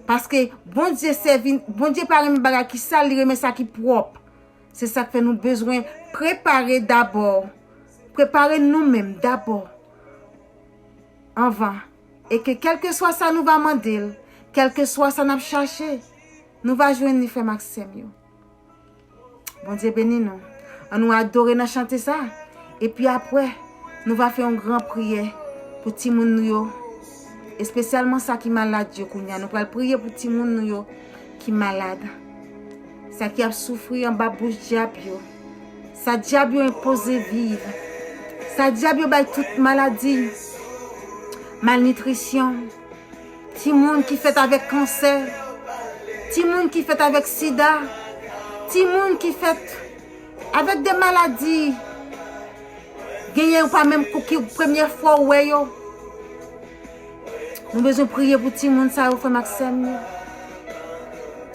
Paske Bondye sèvi, Bondye pa renmen bagay ki sal, li renmen sa ki pwòp. Se sa k fè nou bezwen prepare dabò. Prepare nou menm dabò. Anvan. E ke kèlkeswa sa nou va mande l, kèlkeswa sa n ap chache, nou va jwenn li, frè m ak sè m yo. Bondye beni nou. An nou adore nan chante sa. Epi apre, nou va fè yon gran priyè pou timoun nou yo. Espesyalman sa ki malad yo kounye a. Nou pral priye pou timoun nou yo ki malad. Sa ki ap soufri anba bouch dyab yo. Sa dyab yo enpoze viv. Sa dyab yo bay tout maladi. Malnitrisyon. Timoun ki fèt avèk kansè. Timoun ki fèt avèk sida. Timoun ki fèt avèk de maladi. Genyen ou pa menm kou ki premyè fwa ou wè yo. Nou bezwen priye pou timoun sa yo, frè m ak sè m yo.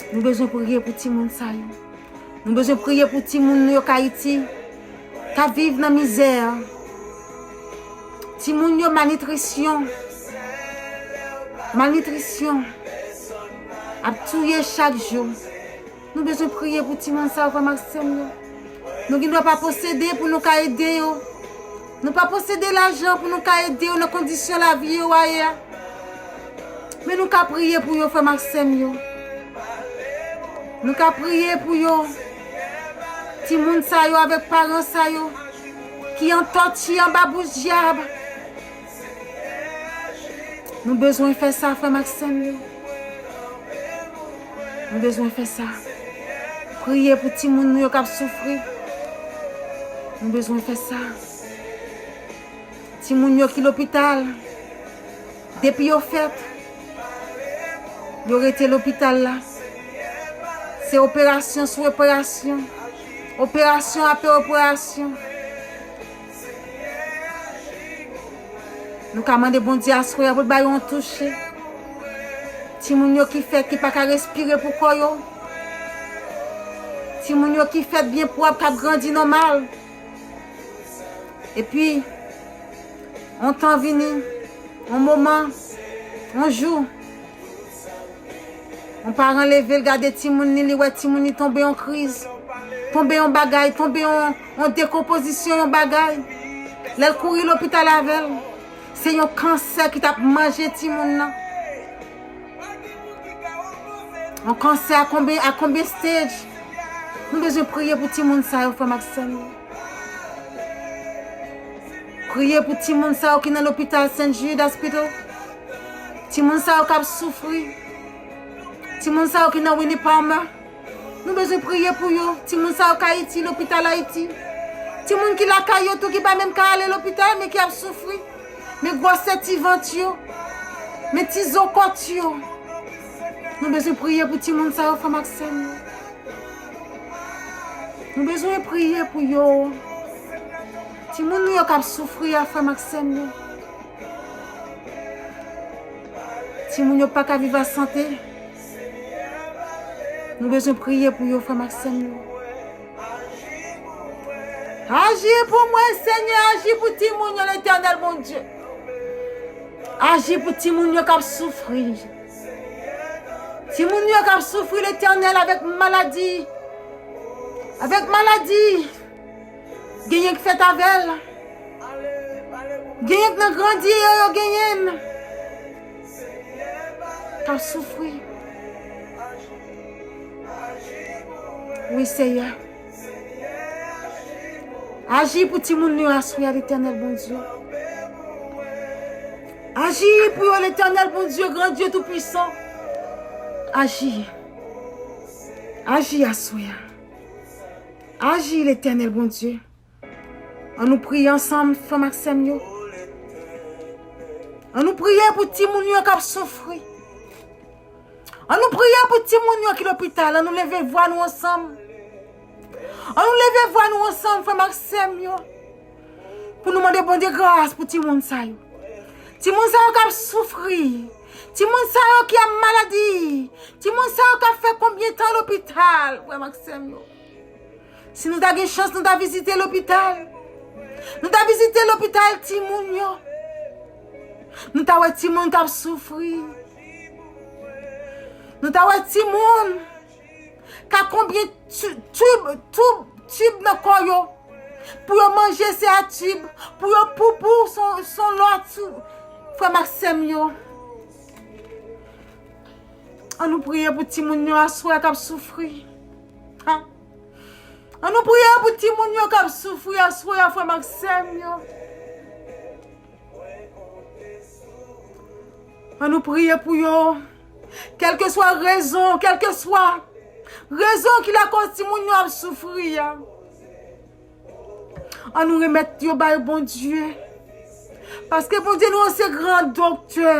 Nou bezwen priye pou timoun sa yo. Nou bezwen priye pou timoun nou yo k Ayiti, k ap viv nan mizè. Timoun yo malnitrisyon. Malnitrisyon ap touye chak jou. Nou bezwen priye pou timoun sa yo, frè m ak sè m yo. Nou gen dwa pa posede pou nou ka ede yo. Nou pa posede lajan pou nou ka ede yo nan kondisyon lavi yo a ye a. Men nou ka priye pou yo, frè m ak sè m yo. Nou ka priye pou yo. Timoun sa yo avèk paran sa yo ki an tòti anba bouch dyab. Nou bezwen fè sa, frè m ak sè m yo. Nou bezwen fè sa. Priye pou timoun nou yo k ap soufri. Nou bezwen fè sa. Timoun yo ki lopital, depi yo fèt, yo rete lopital la. Se operasyon sou operasyon, operasyon apre operasyon. Nou ka mande Bondye aswè a pou l ba yo yon touche. Timoun yo ki fèt ki pa ka respire pou kò yo. Timoun yo ki fèt byen pwòp, k ap grandi nòmal. Epi, On tan vini, on moman, on jou, on paran leve, l gade timoun li, li wè timoun li tonbe yon kriz, tonbe yon bagay, tonbe yon, yon dekonpozisyon, yon bagay. Lè l kouri lopital avè l, se yon kansè ki t ap manje timoun nan. Yon kansè a konbyen, a konbyen stage? Nou bezwen priye pou timoun sa yo, frè m ak sè m yo. Priye pou timoun sa yo ki nan lopital Saint Jude Hospital. Timoun sa yo k ap soufri. Timoun sa yo ki nan Willy Palmer. Nou bezwen priye pou yo. Timoun sa yo k Ayiti, lopital Ayiti. Timoun ki lakay yo tou, ki pa menm ka ale lopital, men ki ap soufri. Men gwosè ti vant yo. Men ti zo kòt yo. Nou bezwen priye pou timoun sa yo, frè m ak sè m yo. Nou bezwen priye pou yo. Timoun nou yo k ap soufri a, frè m ak sè m yo. Timoun yo pa ka viv an sante. Nou bezwen priye pou yo, frè m ak sè m yo. Aji pou mwen, Senyè, aji pou timoun yo, Letènèl Bondye. Aji pou timoun yo k ap soufri. Timoun yo k ap soufri, Letènèl, avèk maladi. Avèk maladi. Genyen k fèt avè l. Genyen k nan grandi yo, yo genyen l. K ap soufri. Wi, Senyè. Aji pou timoun nou yo aswè a, Letènèl Bondye. Aji pou yo, Letènèl Bondye, gran Dye toupwisan. Aji. Aji aswè a. Aji, Letènèl Bondye. An nou priye ansanm, frè m ak sè m yo. An nou priye pou timoun yo k ap soufri. An nou priye pou timoun yo ki lopital. An nou leve vwa nou ansanm. An nou leve vwa nou ansanm, frè m ak sè m yo. Pou nou mande Bondye gras pou timoun sa yo. Timoun sa yo k ap soufri. Timoun sa yo ki ap maladi. Timoun sa yo k ap fè konbyen tan lopital, frè m ak sè m yo. Si nou ta gen chans, nou ta vizite lopital. Nou ta vizite lopital timoun yo. Nou ta wè timoun k ap soufri. Nou ta wè timoun ka konbyen tu-, tib, tib, tib nan kò yo. Pou yo manje, se a tib. Pou yo poupou, son, son lòt. Frè m ak sè m yo. An nou priye pou timoun yo aswè a k ap soufri. Ha? An nou priye pou timoun yo k ap soufri aswè a, frè m ak sè m yo. An nou priye pou yo. Kèlkeswa rezon, kèlkeswa rezon ki lakòz timoun yo ap soufri a. An nou remèt yo bay Bondye. Paske Bondye nou an se gran doktè.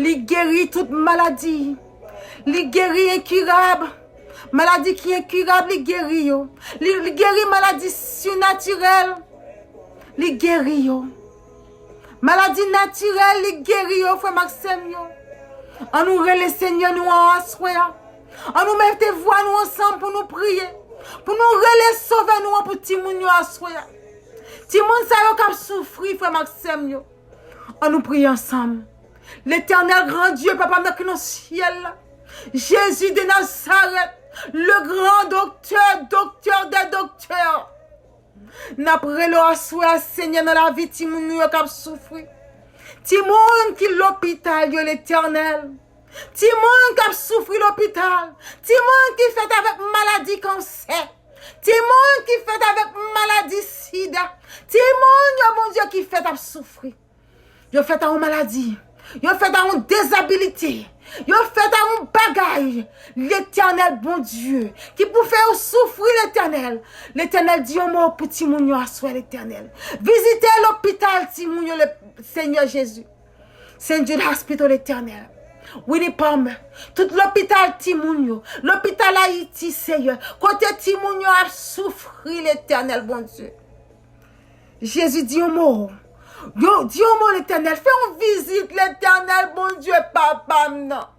Li geri tout maladi. Li geri enkirab. Maladi ki enkirab, li geri yo. Li, li geri maladi sinatirèl. Li geri yo. Maladi natirèl, li geri yo, frè m ak sè m yo. An nou rele Senyè nou an aswè a. An nou mete vwa nou ansanm pou nou priye. Pou nou rele Sovè nou an pou timoun yo aswè a. Timoun sa yo k ap soufri, frè m ak sè m yo. An nou priye ansanm. Letènèl gran Dye, Papa m nan ki nan syèl la. Jezi de Nazarèt, le grand docteur, docteur des docteurs. N ap rele w aswè a, Senyè, nan lavi timoun nou yo k ap soufri. Timoun ki lopital yo, Letènèl. Timoun k ap soufri lopital. Timoun ki fèt avèk maladi kansè. Timoun ki fèt avèk maladi sida. Timoun yo, Bondye, ki fèt ap soufri. Yo fèt a yon maladi. Yo fèt a yon dezabilite. Yo fèt a yon bagay, Letènèl Bondye, ki pou fè yo soufri, Letènèl. Letènèl, di yon mo pou timoun yo aswè, Letènèl. Vizite lopital timoun yo, le Senyè Jezi. Saint Jude Hospital, Letènèl. Willy Palmer. Tout lopital timoun yo. Lopital Ayiti, Senyè. Kote timoun yo ap soufri, Letènèl Bondye. Jezi, di yon mo. Yo, di yon mo, Letènèl. Fè yon vizit, Letènèl, Bondye, Papa m nan.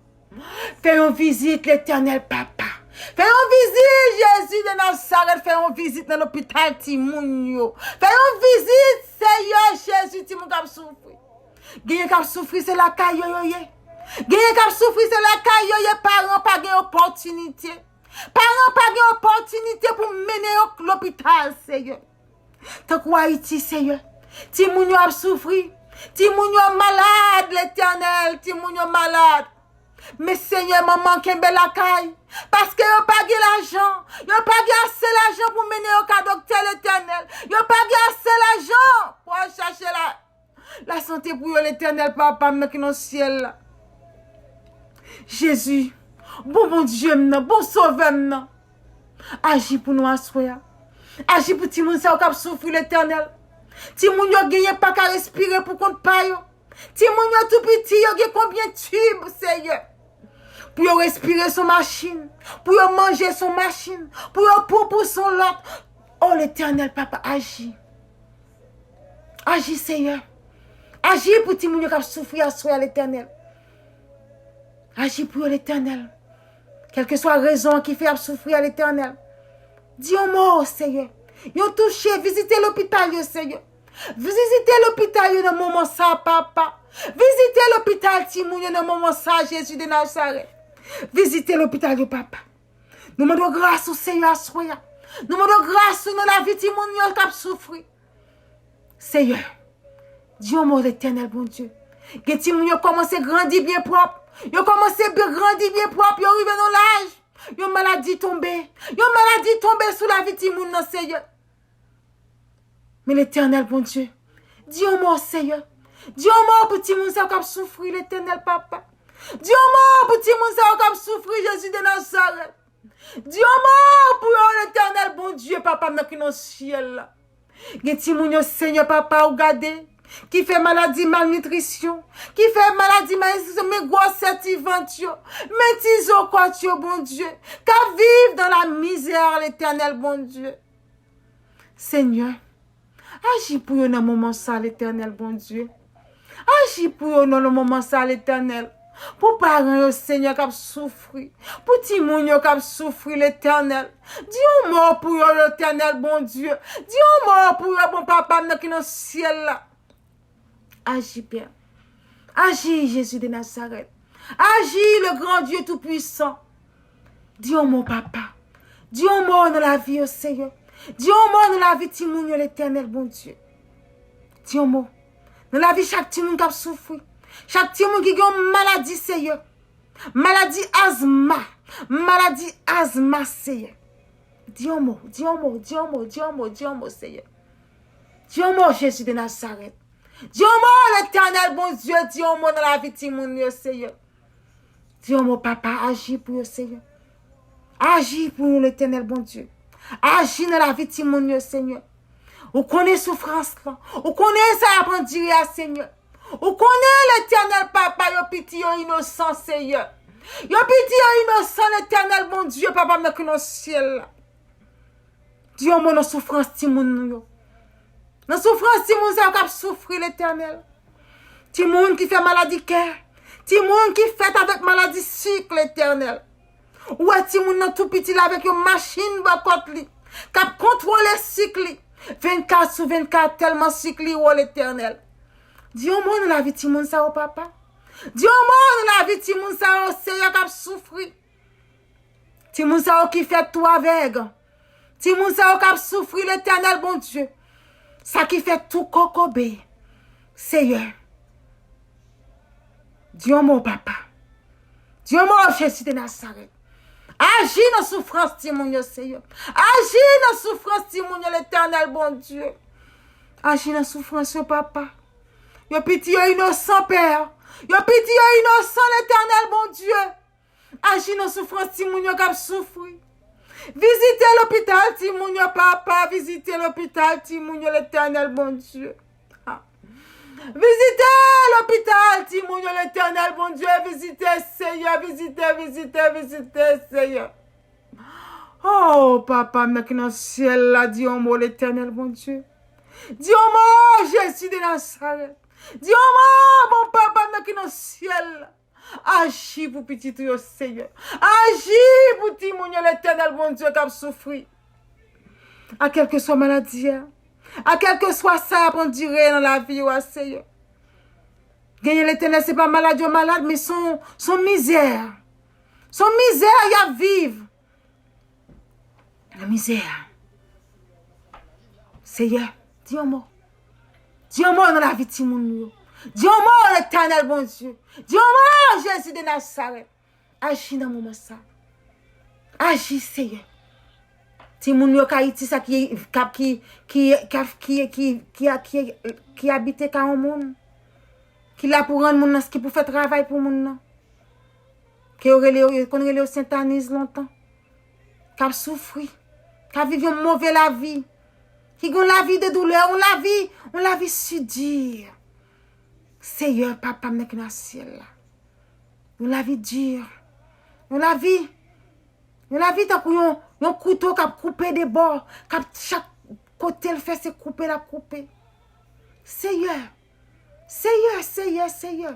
Fè yon vizit, Letènèl, Papa. Fè yon vizit, Jezi de Nazarèt, fè yon vizit nan lopital timoun yo. Fè yon vizit, Seyè Jezi, timoun k ap soufri. Genyen k ap soufri, se lakay yo yo ye. Genyen k ap soufri, se lakay yo ye, paran pa gen opòtinite. Paran pa gen opòtinite pou mennen yo lopital, Seyè. Tankou Ayiti, Seyè. Timoun yo ap soufri. Timoun yo malad, Letènèl. Timoun yo malad. Men, Seyè, manman kenbe lakay. Paske yo pa gen lajan. Yo pa gen ase lajan pou mennen yo ka doktè, Letènèl. Yo pa gen ase lajan pou al chache la, lasante pou yo, Letènèl, Papa m nan ki nan syèl la. Jezi, bon Bondye m nan, bon Sovè m nan. Aji pou nou aswè a. Aji pou timoun sa yo k ap soufri, Letènèl. Timoun yo genyen pa ka respire pou kont pa yo. Timoun yo tou piti, yo gen konbyen tib, Seyè? Pou yo respire sou machin, pou yo manje sou machin, pou yo poupou sou lòt. O Letènèl, Papa, aji. Aji, Seyè. Aji pou timoun yo k ap soufri aswè a, Letènèl. Aji pou yo, Letènèl. Kèlkeswa rezon an ki fè y ap soufri a, Letènèl. Di yon mo, Seyè. Yon touche, vizite lopital yo, Seyè. Vizite lopital yo nan moman sa, Papa. Vizite lopital timoun yo nan moman sa, Jezi de Nazarèt. Vizite lopital yo, Papa. Nou mande w gras ou, Seyè, aswè a. Nou mande w gras ou nan lavi timoun yo k ap soufri. Seyè, di yon mo, Letènèl Bondye. Gen timoun yo kòmanse grandi byen pwòp. Yo kòmanse byen grandi byen pwòp. Yo rive nan laj. Yon maladi tonbe. Yon maladi tonbe sou lavi timoun nan, Seyè. Men Letènèl Bondye, di yon mo, Seyè. Di yon mo pou timoun sa yo k ap soufri, Letènèl Papa. Di yon mo pou timoun sa yo k ap soufri, Jezi de Nazarèt. Di yon mo pou yo, Letènèl Bondye, Papa m nan ki nan syèl la. Gen timoun yo, Seyè Papa, ou gade, ki fè maladi malnitrisyon, ki fè maladi malnitrisyon, men gwosè ti vant yo, men ti zo kòt yo, Bondye, k ap viv dan la mizè, Letènèl Bondye. Seyè, aji pou yo nan moman sa, Letènèl Bondye. Aji pou yo nan moman sa, Letènèl. Pou paran yo, Seyè, k ap soufri. Pou timoun yo k ap soufri, Letènèl. Di yon mo pou yo, Letènèl Bondye. Di yon mo pou yo, bon Papa m nan ki nan syèl la. Aji, Pè. Aji, Jezi de Nazarèt. Aji, le grand Dieu tout-puissant. Di yon mo, Papa. Di yon mo nan lavi yo, Seyè. Di yon mo nan lavi timoun yo, Letènèl Bondye. Di yon mo nan lavi chak timoun k ap soufri. Chak timoun ki gen yon maladi, Seyè. Maladi azma. Maladi azma, Seyè. Di yon mo, di yon mo, di yon mo, di yon mo, di yon mo, Seyè. Di yon mo, Jezi de Nazarèt. Di yon mo, Letènèl Bondye, di yon mo nan lavi timoun yo, Seyè. Di yon mo, Papa, aji pou yo, Seyè. Aji pou yo, Letènèl Bondye. Aji nan lavi timoun yo, Seyè. Ou konnen soufrans lan. Ou konnen sa y ap andire a, Seyè. Ou konnen, Letènèl Papa, yo piti yo inosan, Seyè. Yo piti yo inosan, Letènèl Bondye, Papa m nan ki nan syèl la. Di yon mo nan soufrans timoun nou yo. Nan soufrans timoun sa yo k ap soufri, Letènèl. Timoun ki fè maladi kè. Timoun ki fèt avèk maladi sik, Letènèl. Ou wè timoun nan tou piti la avèk yon machin bò kòt li, k ap kontwole sik li vennkat sou vennkat, tèlman sik li wo, Letènèl. Di yon mo nan lavi timoun sa yo, Papa. Di yon mo nan lavi timoun sa yo, Seyè, k ap soufri. Timoun sa yo ki fèt tou avèg. Timoun sa yo k ap soufri, Letènèl Bondye. Sa ki fèt tou kokobe. Seyè. Di yon mo, Papa. Di yon mo, Jezi de Nazarèt. Aji nan soufrans timoun yo, Seyè. Aji nan soufrans timoun yo, Letènèl Bondye. Aji nan soufrans yo, Papa. Yo piti yo inosan, Pè. Yo piti yo inosan, Letènèl Bondye. Aji nan soufrans timoun yo k ap soufri. Vizite lopital timoun yo, Papa. Vizite lopital timoun yo, Letènèl Bondye. Ah. Vizite lopital timoun yo, Letènèl Bondye. Vizite, Seyè. Vizite, vizite, vizite, Seyè. Oh, Papa m nan ki nan syèl la, di yon mo, Letènèl Bondye. Di yon mo, Jezi de Nazarèt. Di yon mo, bon Papa m nan ki nan syèl la. Aji pou pitit ou yo, Senyè. Aji pou timoun yo, Letènèl Bondye, k ap soufri. A kèlkeswa maladi a, a kèlkeswa sa y ap andire nan lavi yo a, Senyè. Genyen, Letènèl, se pa malad yo malad, men se yon, se yon mizè. Se yon mizè y ap viv. Nan mizè a. Seyè, di yon mo. Di yon mo nan lavi timoun nou yo. Di yon mo, Letènèl Bondye. Di yon mo, Jezi de Nazarèt. Aji nan moman sa. Aji, Seyè. Timoun yo k Ayiti sa ki, k ap, ki, ki, k ap, ki, ki, ki, ki, ki abite ka yon moun. Ki la pou rann moun nan, ki pou fè travay pou moun nan. Ke yo rele yo, yo konn rele yo Sentaniz lontan. K ap soufri. K ap viv yon move lavi. Ki gen yon lavi de doulè, yon lavi, yon lavi si di. Seyè, Papa m nan ki nan syèl la. Yon lavi di. Yon lavi, yon lavi tankou yon, yon kouto k ap koupe de bò, k ap chak kote l fè se koupe l ap koupe. Seyè, Seyè, Seyè, Seyè.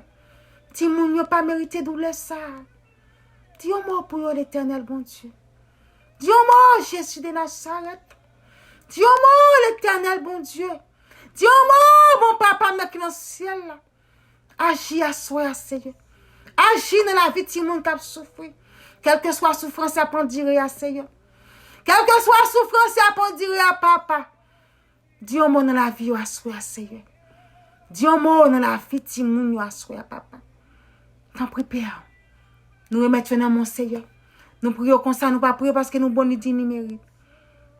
Timoun yo pa merite doulè sa. Di yon mo pou yo, Letènèl Bondye. Di yon mo, Jezi de Nazarèt. Di yon mo, Letènèl Bondye. Di yon mo, bon Papa m nan ki nan syèl la. Aji aswè a, Seyè. Aji nan lavi timoun k ap soufri. Kèlkeswa soufrans y ap andire a, Seyè. Kèlkeswa soufrans y ap andire a, Papa. Di yon mo nan lavi yo aswè a, Seyè. Di yon mo nan lavi timoun yo aswè a, Papa. Tanpri, Pè. Nou remèt yo nan men w, Seyè. Nou priye w konsa, nou pa priye w paske nou bon ni di ni merit.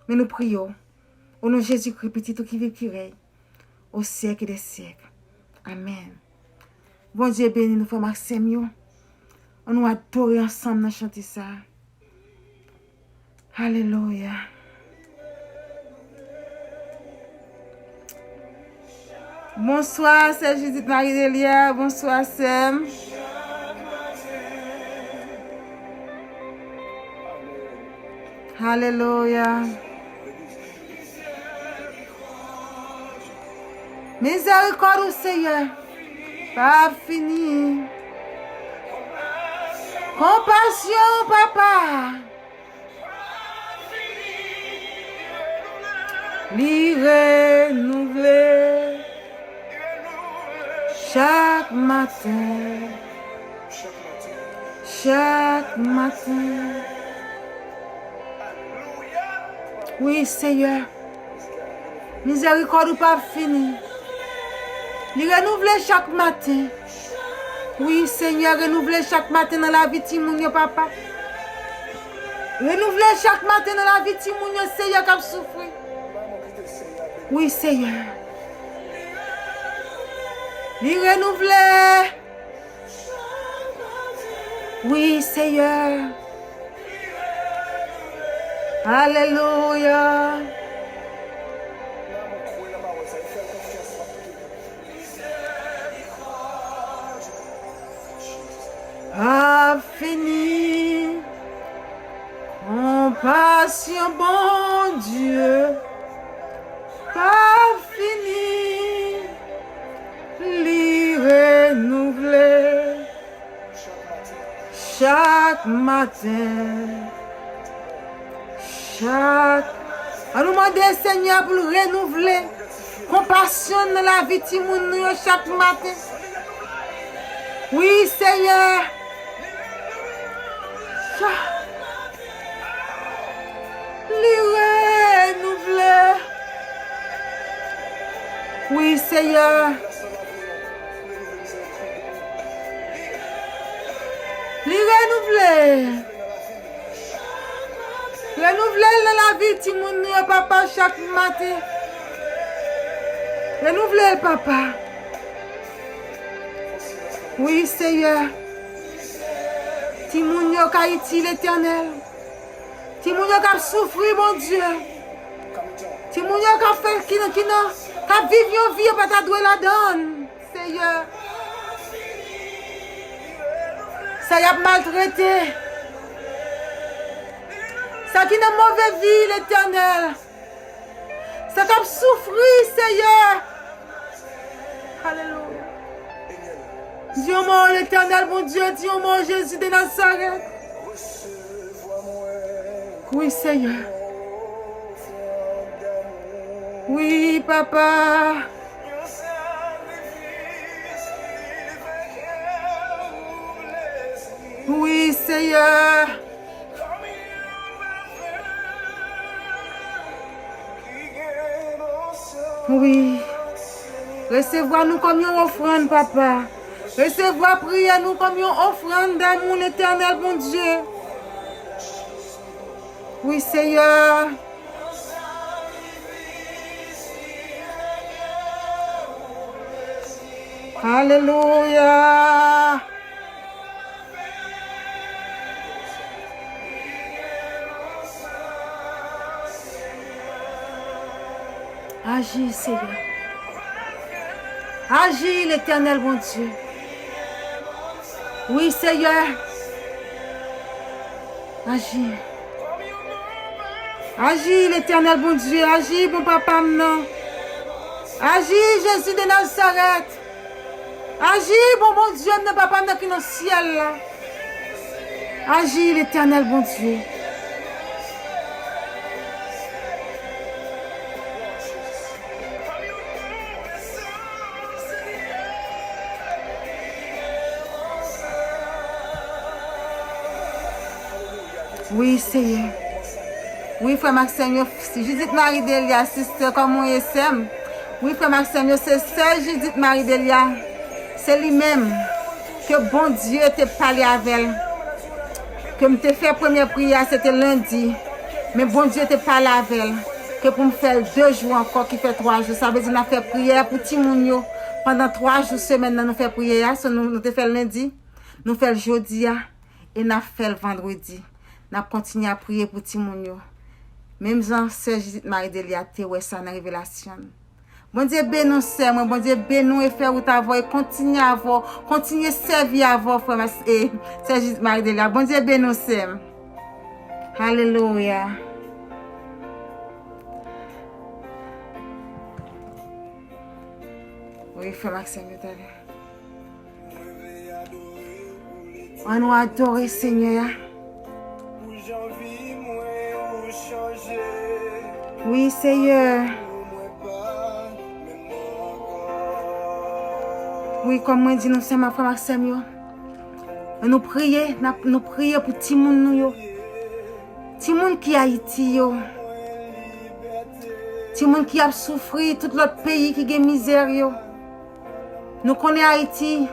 Men nou priye w. O non Jezikri, Pitit ou ki viv, ki rèy. Au siècle des siècles. Amèn. Bondye beni nou, frè m ak sè m yo. Ann nou adore ansanm nan chante sa. Alelouya. Bonswa, sè Judith Marie Delia. Bonswa, sè m. Alelouya. Mizèrikòd ou, Seyè, p ap fini. Konpasyon ou, Papa, li renouvle chak maten. Chak maten. Wi, Seyè. Mizèrikòd ou p ap fini. Li renouvle chak maten. Wi, Seyè, renouvle chak maten nan lavi timoun yo, Papa. Renouvle chak maten nan lavi timoun yo, Seyè, k ap soufri. Wi, Seyè. Li renouvle. Wi, Seyè. Alelouya. Pa fini. Konpasyon Bondye pa fini, li renouvle chak maten. Chak. Ann nou mande Senyè pou l renouvle konpasyon nan lavi timoun nou yo chak maten. Wi, Senyè. Chak. Li renouvle. Wi, Senyè. Li renouvle. Renouvle l nan lavi timoun nou yo, Papa, chak maten. Renouvle l, Papa. Wi, Senyè. Timoun yo k Ayiti, Letènèl. Timoun yo k ap soufri, Bondye. Timoun yo k ap fè, ki nan, ki nan, k ap viv yon vi yo pa ta dwe ladan l, Senyè. Sa y ap maltrete. Sa ki nan move vi, Letènèl. Sa k ap soufri, Senyè. Alelouya. Di yon mo, Letènèl Bondye, di yon mo, Jezi de Nazarèt. Wi, Seyè. Wi, Papa. Wi, Seyè. Wi. Resevwa nou kòm yon ofrann, Papa. Resevwa priyè nou kòm yon ofrann damou, Letènèl Bondye. Wi, Seyè. Alelouya. Aji, Seyè. Aji, Letènèl Bondye. Wi, Seyè. Aji. Aji, Letènèl Bondye. Aji, bon Papa m nan. Aji, Jezi de Nazarèt. Aji, bon Bondye m nan, Papa m nan ki nan syèl la. Aji, Letènèl Bondye. Wi, Seyè. Wi, frè m ak sè m yo, Judith Marie Delia, sister, kòman w ye, sè m? Wi, frè m ak sè m yo, se sè Judith Marie Delia. Se li menm ke Bondye te pale avè l. Ke m te fè premyè priyè a, se te lendi. Men Bondye te pale avè l. Ke pou m fè l de jou ankò, ki fè twa jou. Sa vle di n ap fè priyè pou timoun yo. Pandan twa jou semèn nan, nou fè priyè a. So, nou, nou te fè l lendi. Nou fè l jodi a. E n ap fè l vandredi. N ap kontinye ap priye pou timoun yo. Menm jan sè Judith Marie Delia te wè sa nan revelasyon l. Bondye beni w, sè mwen. Bondye beni w e fè wout avè w e kontinye avè w. Kontinye sèvi avè w, frè m, e sè Judith Marie Delia. Bondye beni w, sè m. Alelouya. Wi, frè m ak sè m yo, talè. Ann nou adore Senyè a. Wi, Seyè. Wi, kòm mwen di nou, sè m ak frè m ak sè m yo. Ann nou priye, n ap, nou priye pou timoun nou yo. Timoun ki Ayiti yo. Timoun ki ap soufri, tout lòt peyi ki gen mizè yo. Nou konnen Ayiti,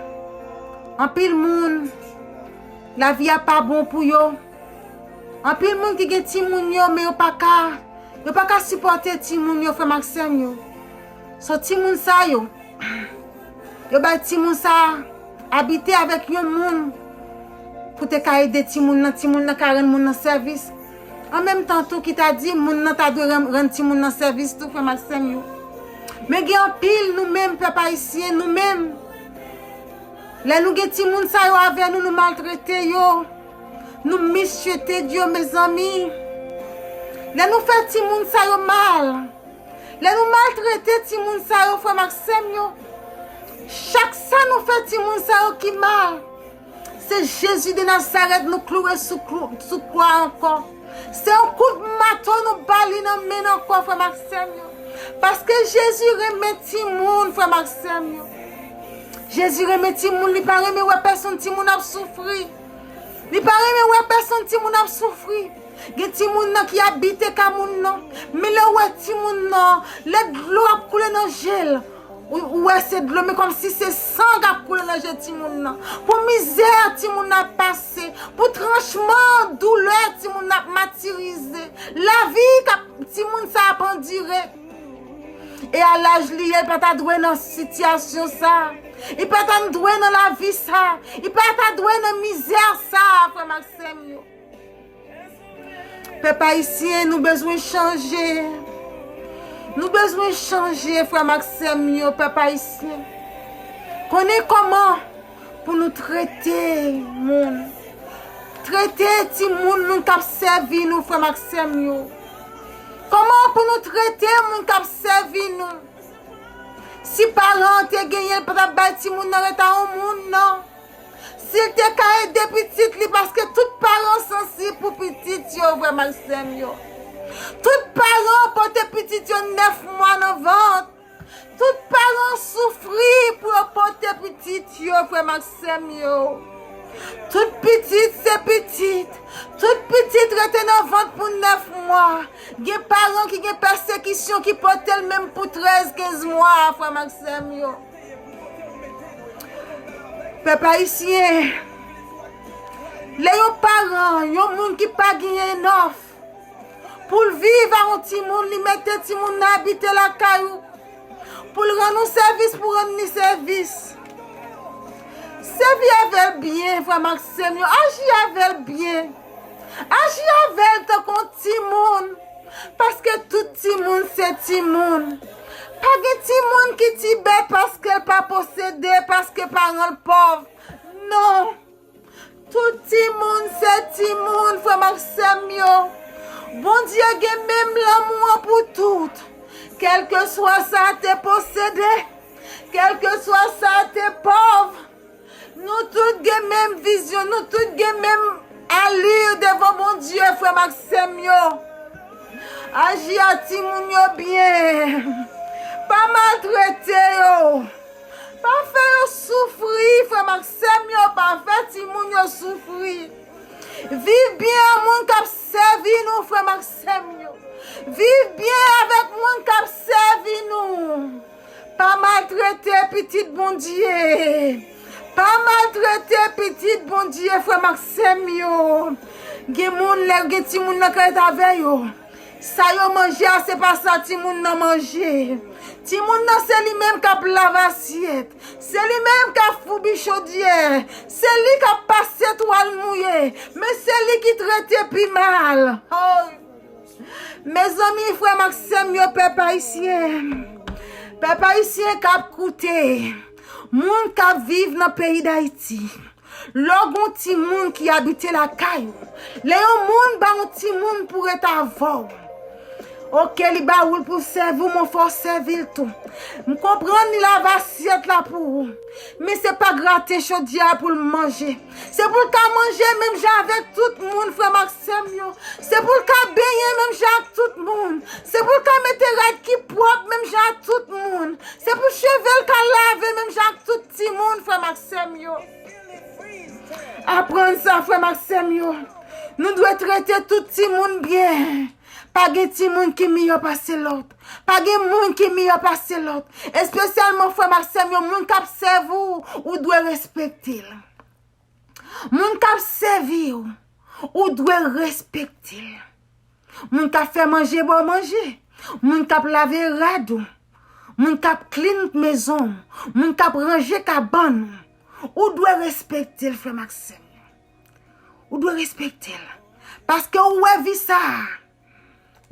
anpil moun, lavi a pa bon pou yo. Anpil moun ki gen timoun yo, men yo pa ka, yo pa ka sipòte timoun yo, frè m ak sè m yo. So timoun sa yo, yo bay timoun sa abite avèk yon moun pou te ka ede timoun nan, timoun nan ka rann moun nan sèvis. An menm tan tou ki ta di moun nan ta dwe rann, rann timoun nan sèvis tou, frè m ak sè m yo. Men gen anpil nou menm, pèp ayisyen, nou menm, lè nou gen timoun sa yo avè nou, nou maltrete yo. Nou mistreated yo, mezanmi. Lè nou fè timoun sa yo mal, lè nou maltrete timoun sa yo, frè m ak sè m yo, chak sa nou fè timoun sa yo ki mal, se Jezi de Nazarèt nou klouwe sou klou, sou kwa ankò. Se yon kout mato nou ba li nan men n ankò, frè m ak sè m yo. Paske Jezi renmen timoun, frè m ak sè m yo. Jezi renmen timoun, li pa renmen wè pèsonn timoun ap soufri. Li pa renmen wè pèsonn timoun ap soufri. Gen timoun nan ki abite ka moun nan. Men lè w wè timoun nan, lè dlo ap koule nan je l, ou, ou wè se dlo, men kòmsi se san k ap koule nan je timoun nan. Pou mizè timoun nan ap pase, pou tranchman, doulè timoun nan ap matirize, lavi k ap, timoun sa ap andire. E a laj li ye, li pa ta dwe nan sitiyasyon sa. Li pa ta dwe nan lavi sa. Li pa ta dwe nan mizè sa, frè m ak sè m yo. Pèp ayisyen, nou bezwen chanje. Nou bezwen chanje, frè m ak sè m yo, pèp ayisyen. Konnen kòman pou nou trete moun. Trete timoun nou k ap sèvi nou, frè m ak sè m yo. Kòman pou nou trete moun k ap sèvi nou? Si paran an te genyen, l pa t ap bay timoun nan ret a yon moun, non. Si l te ka ede pitit li, paske tout paran sansib pou pitit yo, frè m ak sè m yo. Tout paran pote pitit yo nèf mwa nan vant. Tout paran soufri pou yo pote pitit yo, frè m ak sè m yo. Tout pitit se pitit. Tout pitit rete nan vant pou nèf mwa. Gen paran ki gen pèsekisyon ki pote l menm pou trèz, kenz mwa, frè m ak sè m yo. Pèp ayisyen, lè yon paran, yon moun ki pa genyen nòf, pou l viv a yon timoun, li mete timoun nan abite lakay ou, pou l rann ou sèvis, pou rann li sèvis. Sèvi avè l byen, frè m ak sè m yo. Aji avè l byen. Aji avè l tankou yon timoun. Paske tout timoun se timoun. Pa gen timoun ki ti bèt paske l pa posede, paske paran l pòv. Non. Tout timoun se timoun, frè m ak sè m yo. Bondye gen menm lanmou an pou tout. Kèlkeswa sa te posede, kèlkeswa sa te pòv, nou tout gen menm vizyon, nou tout gen menm ali devan Bondye, frè m ak sè m yo. Aji a timoun yo byen. Pa maltrete yo. Pa fè yo soufri, frè m ak sè m yo, pa fè timoun yo soufri. Viv byen ak moun k ap sèvi nou, frè m ak sè m yo. Viv byen avèk moun k ap sèvi nou. Pa maltrete pitit Bondye. Pa maltrete pitit Bondye, frè m ak sè m yo. Gen moun, lè gen timoun nan k ret avè yo, sa yo manje a, se pa sa timoun nan manje. Timoun nan, se li menm k ap lave asyèt. Se li menm k ap foubi chodyè. Se li k ap pase twal mouye. Men se li ki trete pi mal. Oh! Mezanmi, frè m ak sè m yo, pèp ayisyen. Pèp ayisyen k ap koute. Moun k ap viv nan peyi Dayiti. Lè w gen yon timoun ki abite lakay ou, lè yon moun ba yon timoun pou ret avè w, oke, li ba ou l pou sèvi w, men fò w sèvi l tou. M konprann li lave asyèt la pou ou, men se pa graten chodyè a pou l manje. Se pou l ka manje menm jan avèk tout moun, frè m ak sè m yo. Se pou l ka benyen menm jan ak tout moun. Se pou l ka mete rad ki pwòp menm jan ak tout moun. Se pou cheve l ka lave menm jan ak tout timoun, frè m ak sè m yo. Aprann sa, frè m ak sè m yo. Nou dwe trete tout timoun byen. Pa gen timoun ki miyò pase lòt. Pa gen moun ki miyò pase lòt. Espesyalman, frè m ak sè m yo, moun k ap sèvi w, ou dwe respekte l. Moun k ap sèvi w, ou dwe respekte l. Moun k ap fè manje ba w manje. Moun k ap lave rad ou. Moun k ap clean mezon w. Moun k ap ranje kabann ou. Ou dwe respekte l, frè m ak sè m yo. Ou dwe respekte l. Paske ou wè vi sa a.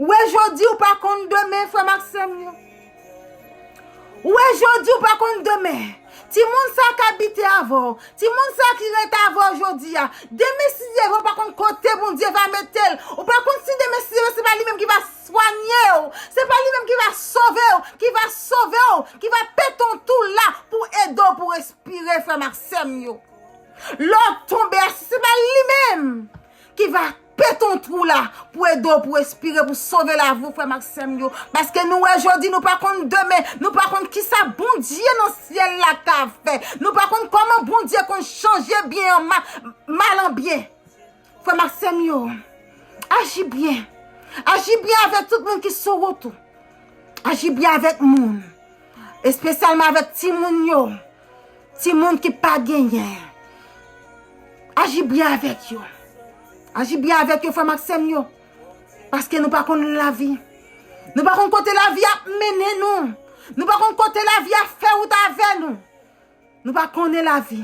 Ou wè jodi, ou pa konn demen, frè m ak sè m yo. Ou wè jodi, ou pa konn demen. Timoun sa k abite avè w, timoun sa ki ret avè w jodi a, demen si Dye vle, ou pa konn kote Bondye va mete l. Ou pa konn si demen si Dye vle, se pa li menm ki va swanye w, se pa li menm ki va sove w, ki va sove w, ki va pete yon twou la pou ede w pou respire, frè m ak sè m yo. Lè w tonbe a, si se pa li menm ki va pete yon twou la pou ede w, pou respire, pou sove lavi w, frè m ak sè m yo. Paske nou wè jodi, nou pa konn demen, nou pa konn kisa Bondye nan syèl la ka fè. Nou pa konn kòman Bondye konn chanje byen an ma-, mal an byen. Frè m ak sè m yo, aji byen. Aji byen avèk tout moun ki sou wout ou. Aji byen avèk moun. Espesyalman avèk timoun yo. Timoun ki pa genyen. Aji byen avèk yo. Aji byen avèk yo, frè m ak sè m yo. Paske nou pa konn lavi. Nou pa konn kote lavi ap mennen nou. Nou pa konn kote lavi ap fè wout avè nou. Nou pa konnen lavi.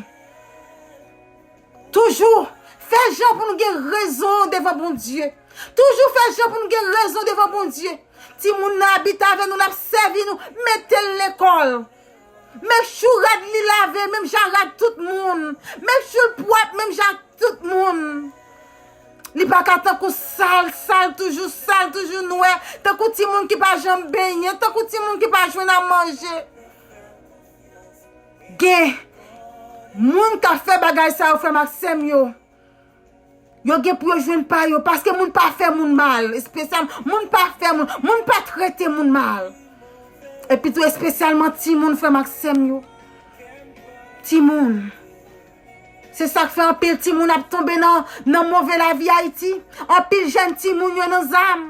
Toujou fè jan pou nou gen rezon devan Bondye. Toujou fè jan pou nou gen rezon devan Bondye. Timoun nan abite avè nou, l ap sèvi nou, mete l lekòl. Make sure rad li lave menm jan rad tout moun. Make sure l pwòp menm jan ak tout moun. Li pa ka tankou sal, sal, toujou sal, toujou nwè. Tankou timoun ki pa janm benyen, tankou timoun ki pa jwenn a manje. Gen moun k ap fè bagay sa yo, frè m ak sè m yo. Yo gen pou yo jwenn pa yo, paske moun pa fè moun mal, espesyal, moun pa fè moun, moun pa trete moun mal. Epi tou espesyalman timoun, frè m ak sè m yo. Timoun. Se sa k fè anpil timoun ap tonbe nan, nan move lavi Ayiti. Anpil jèn timoun yo nan zam.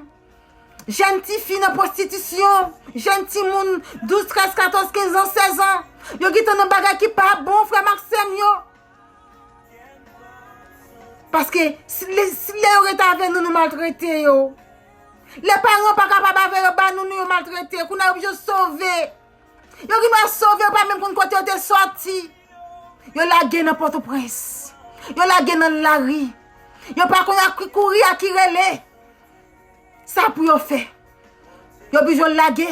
Jèn tifi nan pwostitisyon. Jèn timoun douz, trèz, katòz, kenz an, sèz an. Yo gentan nan bagay ki pa bon, frè m ak sè m yo. Paske si lè, si lè yo rete avè nou, nou maltrete yo. Lè paran pa kapab avè yo ba nou, nou yo maltrete. Kounye a yo oblije sove. Yo gen dwa sove, yo pa menm konn kote yo te sòti. Yo lage nan Pòtoprens. Yo lage nan lari. Yo pa konn a ki kouri, a ki rele. Sa pou yo fè. Yo oblije lage.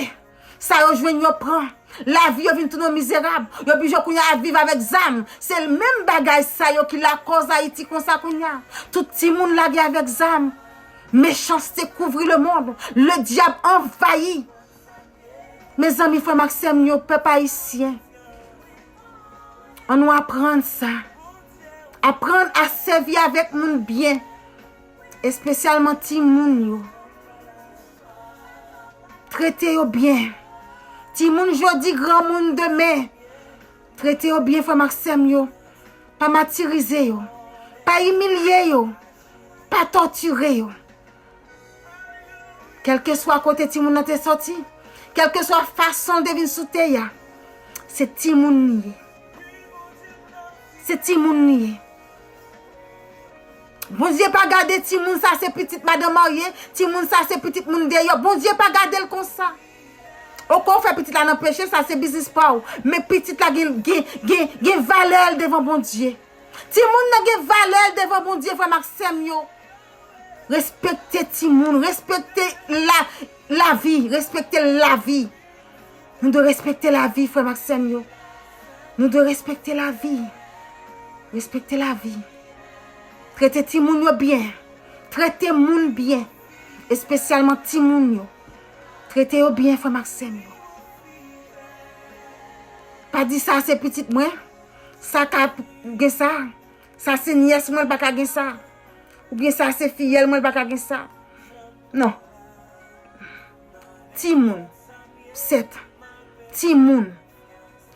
Sa yo jwenn, yo pran. Lavi yo vin tounen mizerab. Yo oblije kounye a ap viv avèk zam. Se menm bagay sa yo ki lakòz Ayiti konsa kounye a. Tout timoun lage avèk zam. Mechanste kouvri lemonn. Le dyab anvayi. Mezanmi, frè m ak sè m yo, pèp ayisyen, ann nou aprann sa. Aprann a sèvi avèk moun byen, espesyalman timoun yo. Trete yo byen. Timoun jodi, granmoun demen. Trete yo byen, frè m ak sè m yo. Pa matirize yo. Pa imilye yo. Pa tòtire yo. Kèlkeswa kote timoun nan te sòti, kèlkeswa fason l te vin sou tè a, se timoun li ye. Se timoun li ye. Bondye pa gade timoun sa se pitit madanm marye, timoun sa se pitit moun deyò. Bondye pa gade l konsa. Oke, w fè pitit la nan peche, sa se biznis pa w. Men pitit la gen, gen, gen, gen valè l devan Bondye. Timoun nan gen valè l devan Bondye, frè m ak sè m yo. Respekte timoun, respekte la, lavi, respekte lavi. Nou dwe respekte lavi, frè m ak sè m yo. Nou dwe respekte lavi. Respekte lavi. Trete timoun yo byen. Trete moun byen. Espesyalman timoun yo. Trete yo byen, frè m ak sè m yo. Pa di sa se pitit mwen. Sa ka gen sa. Sa se nyès mwen, l pa ka gen sa. Oubyen sa se fiyèl mwen, l pa ka gen sa. Non. Timoun. Sèt. Timoun.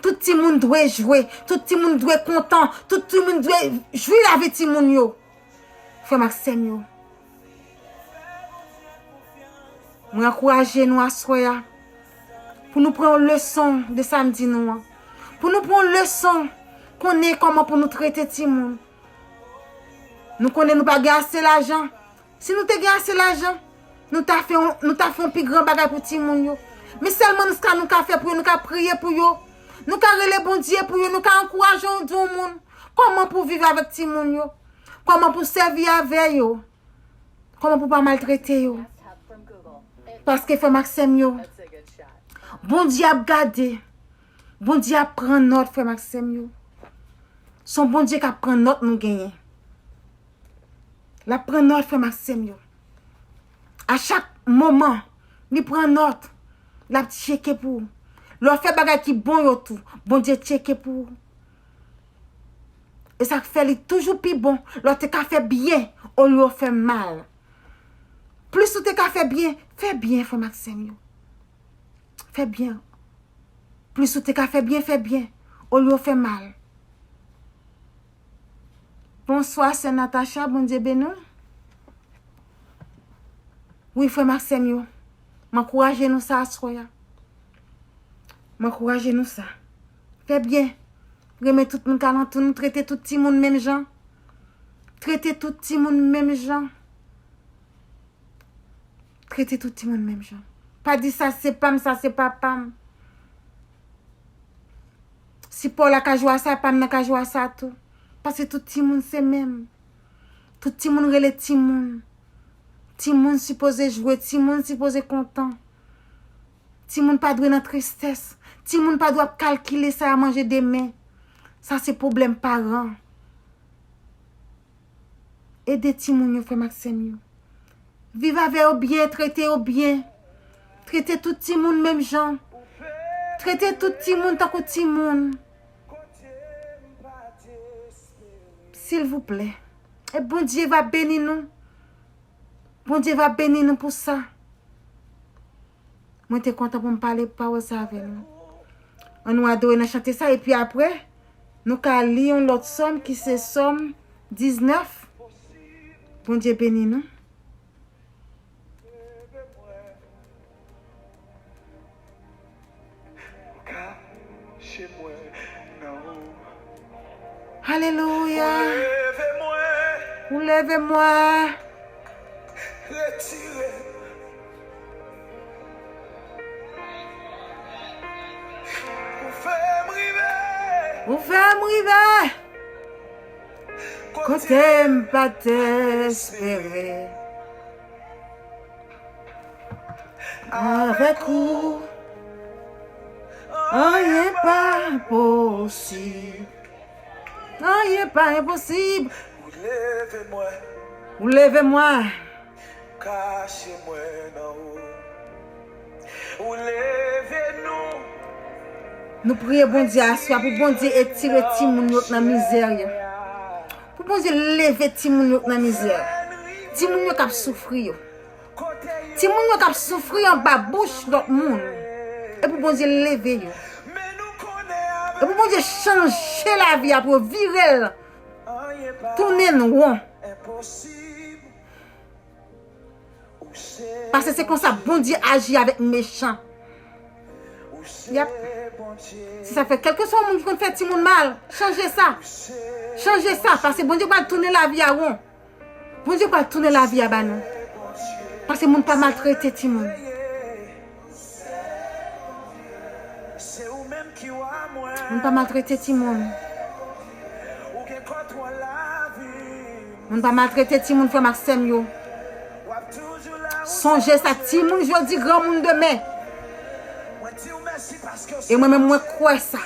Tout timoun dwe jwe. Tout timoun dwe kontan. Tout timoun dwe jwi lavi timoun yo. Frè m ak sè m yo. Mwen ankouraje nou aswè a pou nou pran yon leson de sa m di nou an. Pou nou pran yon leson, konnen kòman pou nou trete timoun. Nou konnen nou pa gen ase lajan. Si nou te gen ase lajan, nou ta fè yon, nou ta fè yon pi gran bagay pou timoun yo. Men sèlman nou, sa nou ka fè pou yo, nou ka priye pou yo. Nou ka rele Bondye pou yo, nou ka ankouraje yon, yon moun. Kòman pou viv avèk timoun yo? Kòman pou sèvi avè yo? Kòman pou pa maltrete yo? Paske frè m ak sè m yo, Bondye ap gade. Bondye ap pran nòt, frè m ak sè m yo. Se yon Bondye k ap pran nòt nou genyen. L ap pran nòt, frè m ak sè m yo. A chak moman, li pran nòt. L ap tcheke pou ou. Lè w fè bagay ki bon yo tou, Bondye tcheke pou ou. E sa k fè li toujou pi bon lè w te ka fè byen olye w fè mal. Plis ou te ka fè byen, fè byen, frè m ak sè m yo. Fè byen. Plis ou te ka fè byen, fè byen olye w fè mal. Bonswa, sè Natacha, Bondye beni w. Wi, frè m ak sè m yo, m ankouraje nou sa aswè a. M ankouraje nou sa. Fè byen. Renmen tout moun k alantou nou, trete tout timoun menm jan. Trete tout timoun menm jan. Trete tout timoun menm jan. Pa di sa se pa m, sa se pa pa m. Si pa w la ka jwe a sa, pa m nan ka jwe a sa tou. Paske tout timoun se menm. Tout timoun rele timoun. Timoun sipoze jwe, timoun sipoze kontan. Timoun pa dwe nan tristès. Timoun pa dwe ap kalkile sa y a manje demen. Sa se pwoblèm paran. Ede timoun yo, frè m ak sè m yo. Viv avè yo byen, trete yo byen. Trete tout timoun menm jan. Trete tout timoun tankou timoun. Silvouplè. E Bondye va beni nou. Bondye va beni nou pou sa. Mwen te kontan pou m pale pawòl sa avè nou. An nou adore nan chante sa, epi apre, nou ka li yon lòt sòm ki se sòm diznèf. Bondye beni nou. Kache mwen nan ou. Alelouya. Ou leve mwen. Ou leve mwen. Retire. Ou fè m rive. Ou fè m rive. Kote m pa t espere. Avèk ou, anyen pa posib. Anyen pa enposib. Ou leve mwen. Ou leve mwen. Kache mwen nan ou. Ou leve nou. Nou priye Bondye aswè pou Bondye etire timoun yo k nan mizè yo. Pou Bondye leve timoun yo k nan mizè. Timoun yo k ap soufri yo. Timoun yo k ap soufri anba bouch lòt moun. E pou Bondye leve yo. E pou Bondye chanje lavi a pou yo vire l. Tounen l won. Paske se konsa Bondye aji avèk mechan. Yap. Se sa fè, kèlkeswa yon moun ki konn fè timoun mal, chanje sa. Chanje sa, paske Bondye pral tounen lavi a won. Bondye pral tounen lavi a ba nou. Paske moun pa maltrete timoun. Moun pa maltrete timoun. Moun pa maltrete timoun, frè m ak sè m yo. Sonje sa, timoun jodi, granmoun demen. E mwen menm, mwen kwè sa.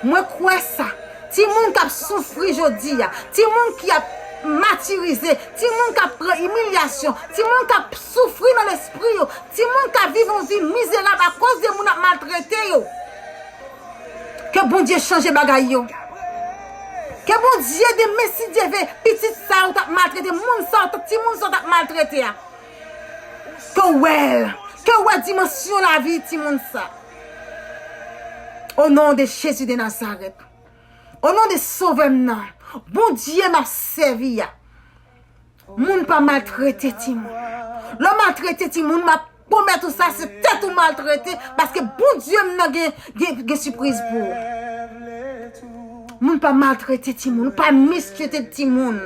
Mwen kwè sa. Timoun k ap soufri jodi a, timoun ki ap matirize, timoun k ap pran imilyasyon, timoun k ap soufri nan lespri yo, timoun k ap viv yon vi mizerab akoz de moun ap maltrete yo. Ke Bondye chanje bagay yo. Ke Bondye demen, si Dye ve, pitit sa yo t ap maltrete, moun sa yo, timoun sa yo t ap maltrete a. Ke w wè l. Ke w wè dimansyon lavi timoun sa. O non de Jezi de Nazarèt. O non de Sovè m nan. Bondye m ap sèvi a. Moun pa maltrete timoun. Lè w maltrete timoun, m ap pwomèt ou sa, se tèt ou maltrete, paske Bondye m nan gen, gen, gen sipriz pou ou. Moun pa maltrete timoun, pa mistrete timoun.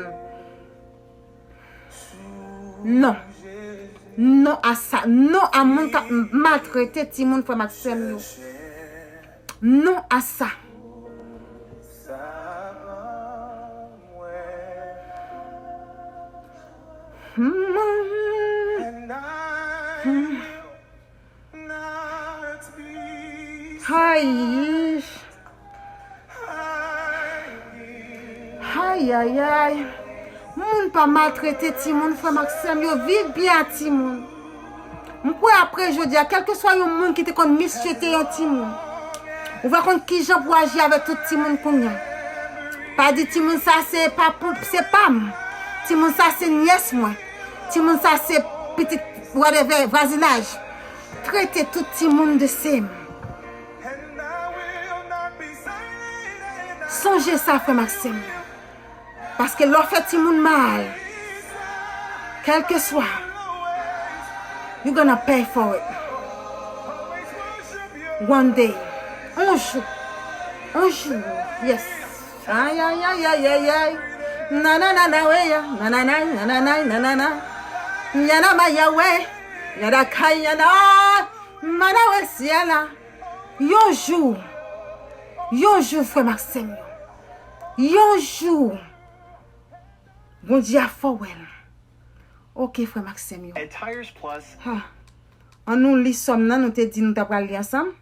Non. Non a sa. Non a moun k ap maltrete timoun, frè m ak sè m yo. Non a sa. Hmm. Hmm. Ay. Ay, ay, ay. Moun pa maltrete timoun, frè m ak sè m yo, viv byen a timoun. M kwè apre jodi a, kèlkeswa yon moun ki te konn mistrete yon timoun, ou va konn kijan pou aji avèk tout timoun kounye a. Pa di timoun sa se pa, se pa m. Timoun sa se nyès mwen. Timoun sa se pitit whatever, vwazinaj. Trete tout timoun de same. Sonje sa, frè m ak sè m. Paske lè w fè timoun mal, kèlkeswa, you gonna pay for it. One day. Un jour. Un jour. Yes. Ay, ay, ay, ay, ay, ay. Nananana, we, ya. Nananay, nananay, nanana. Yana, ma, ya, we. Yada, kay, yana. Mana, we, si, yana. Yon jou. Yon jou, frè m ak sè m yo. Yon jou. Bondye a fè w wè l. Ok, frè m ak sè m yo. At Tires Plus. Ha. An nou li sòm nan, nou te di nou ta pral li ansanm.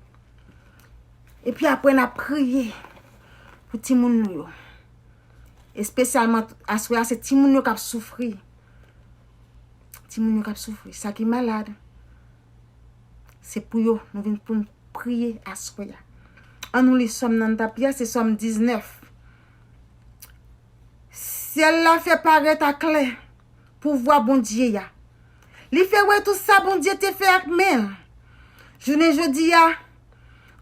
Epi apre, n ap priye pou timoun nou yo. Espesyalman, aswè a, se timoun yo k ap soufri. Timoun yo k ap soufri. Sa ki malad, se pou yo, nou vin pou n priye aswè a. An nou li sòm nan, n t ap li a, se sòm diznèf. Syèl la fè parèt aklè pouvwa Bondye a. Li fè wè tout sa Bondye te fè ak men l. Jounen jodi a,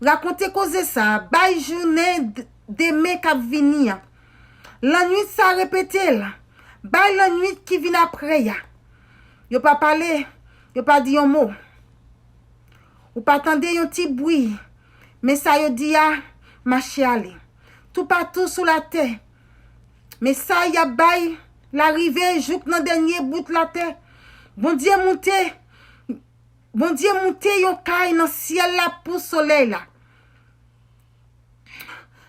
rakonte koze sa a, bay jounen d- demen k ap vini an. Lannwit sa a, repete l, bay lannwit ki vin apre a. Yo pa pale, yo pa di yon mo. Ou pa tande yon ti bri, men sa yo di a mache ale. Toupatou sou latè, men sa y ap bay la rive jouk nan dènye bout latè. Bondye moute, Bondye moute yon kay nan syèl la pou solèy la.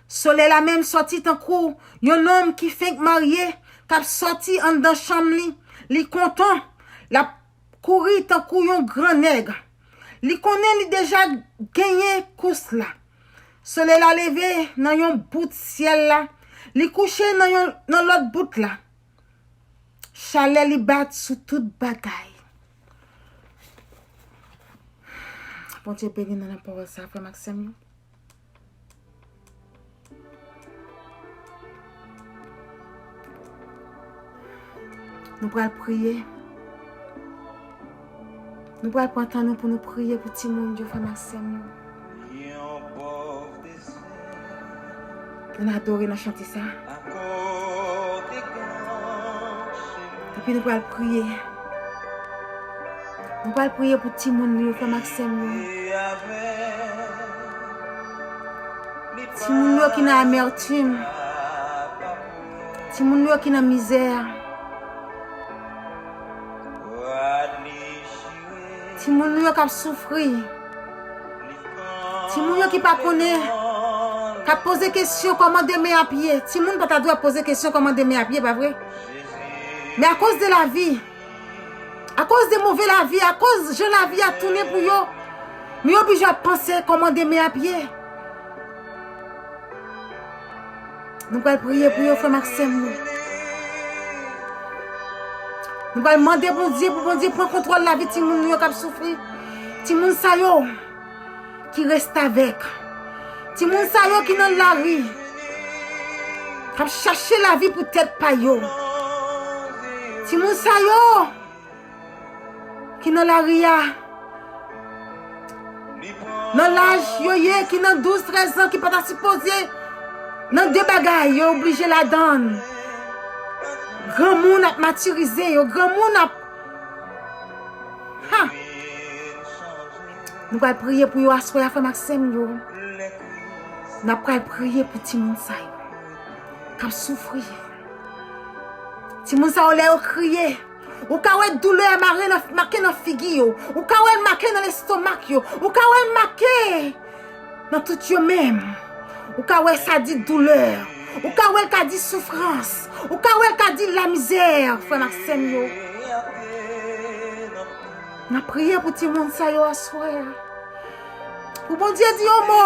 Solèy la menm sòti tankou yon nonm ki fenk marye, k ap sòti anndan chanm li. Li kontan, l ap kouri tankou yon gran nèg. Li konnen li deja genyen kous la. Solèy la leve nan yon bout syèl la, li kouche nan yon nan lòt bout la. Chalè li bat sou tout bagay. Bondye beni nou nan pawòl sa, frè m ak sè m yo. Nou pral priye. Nou pral pran tan nou pou nou priye pou timoun yo, frè m ak sè m yo. Ann adore nan chante sa. Epi nou pral priye. Nou pral priye pou timoun nou yo, frè m ak sè m yo. Timoun yo ki nan amètim. Timoun yo ki nan mizè. Timoun nou yo k ap soufri. Timoun yo ki pa konnen, k ap poze kesyon kòman demen ap ye. Timoun pa ta dwe ap poze kesyon kòman demen ap ye, pa vre? Men akoz de lavi, akoz de move lavi, akoz jan lavi a tounen pou yo, men yo oblije ap panse kòman demen ap ye. Nou pral priye pou yo, frè m ak sè m yo. Nou pral mande Bondye pou Bondye pran kontwòl lavi timoun nou yo k ap soufri. Timoun sa yo ki restavèk. Timoun sa yo ki nan lari, k ap chache lavi pou tèt pa yo. Timoun sa yo ki nan lari a, nan laj yo ye, ki nan douz, trèz an, ki pa ta sipoze nan de bagay, yo oblije ladan l. Granmoun ap matirize yo, granmoun ap, ha! Nou pral priye pou yo aswè a, frè m ak sè m yo. N ap pral priye pou timoun sa yo k ap soufri. Timoun sa yo, lè yo kriye, ou ka wè doulè a mare nan, make nan figi yo. Ou ka wè l make nan lestomak yo. Ou ka wè l make nan tout yo menm. Ou ka wè sa di doulè. Ou ka wè l ka di soufrans. Ou ka wè l ka di lamizè, frè m ak sè m yo. N ap priye pou timoun sa yo aswè a. Pou Bondye di yon mo.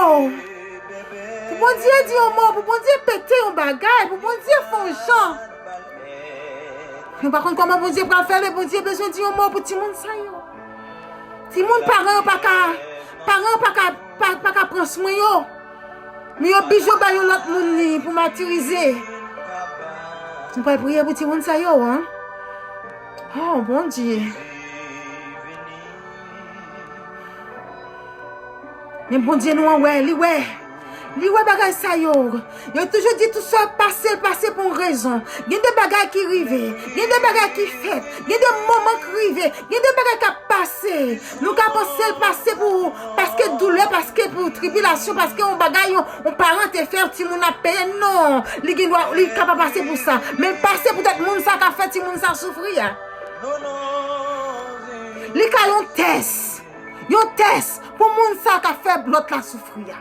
Pou Bondye di yon mo. Pou Bondye pete yon bagay. Pou Bondye fè yon jan. Nou pa konn kòman Bondye pral fè l, men Bondye bezwen di yon mo pou timoun sa yo. Timoun paran yo pa ka, paran yo pa ka, pa, pa ka pran swen yo. Men yo oblije bay yon lòt moun li pou matirize. Nou pral priye pou timoun sa yo, an. Oh, Bondye. Men Bondye nou an wè, li wè. Li wè bagay sa yo. Yo toujou di tout sa pase, l pase pou yon rezon. Gen de bagay ki rive, gen de bagay ki fèt, gen de moman k rive, gen de bagay k ap pase. Nou ka panse l pase pou, paske doulè, paske pou tribilasyon, paske yon bagay, yon, yon paran te fè, timoun ap peye. Non, li gen dwa, li ka pa pase pou sa. Men l pase poutèt moun sa ka fè timoun sa soufri a. Li ka yon tès. Yon tès pou moun sa k ap fè lòt la soufri a.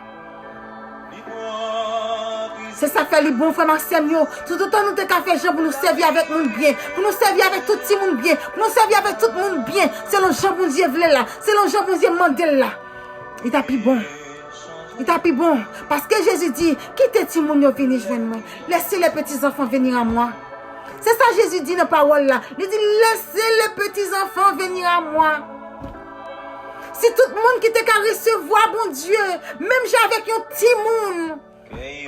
Se sa k fè li bon, frè m ak sè m yo, toutotan nou te ka fè jan pou nou sèvi avèk moun byen, pou nou sèvi avèk tout timoun byen, pou nou sèvi avèk tout moun byen, selon jan Bondye vle l la, selon jan Bondye mande l la, li ta pi bon. Li ta pi bon. Paske Jezi di, kite timoun yo vini jwenn mwen. Laissez les petits enfants venir à moi. Se sa Jezi di nan pawòl la. Li di, laissez les petits enfants venir à moi. Si tout moun ki te ka resevwa Bondye, menm jan avèk yon timoun,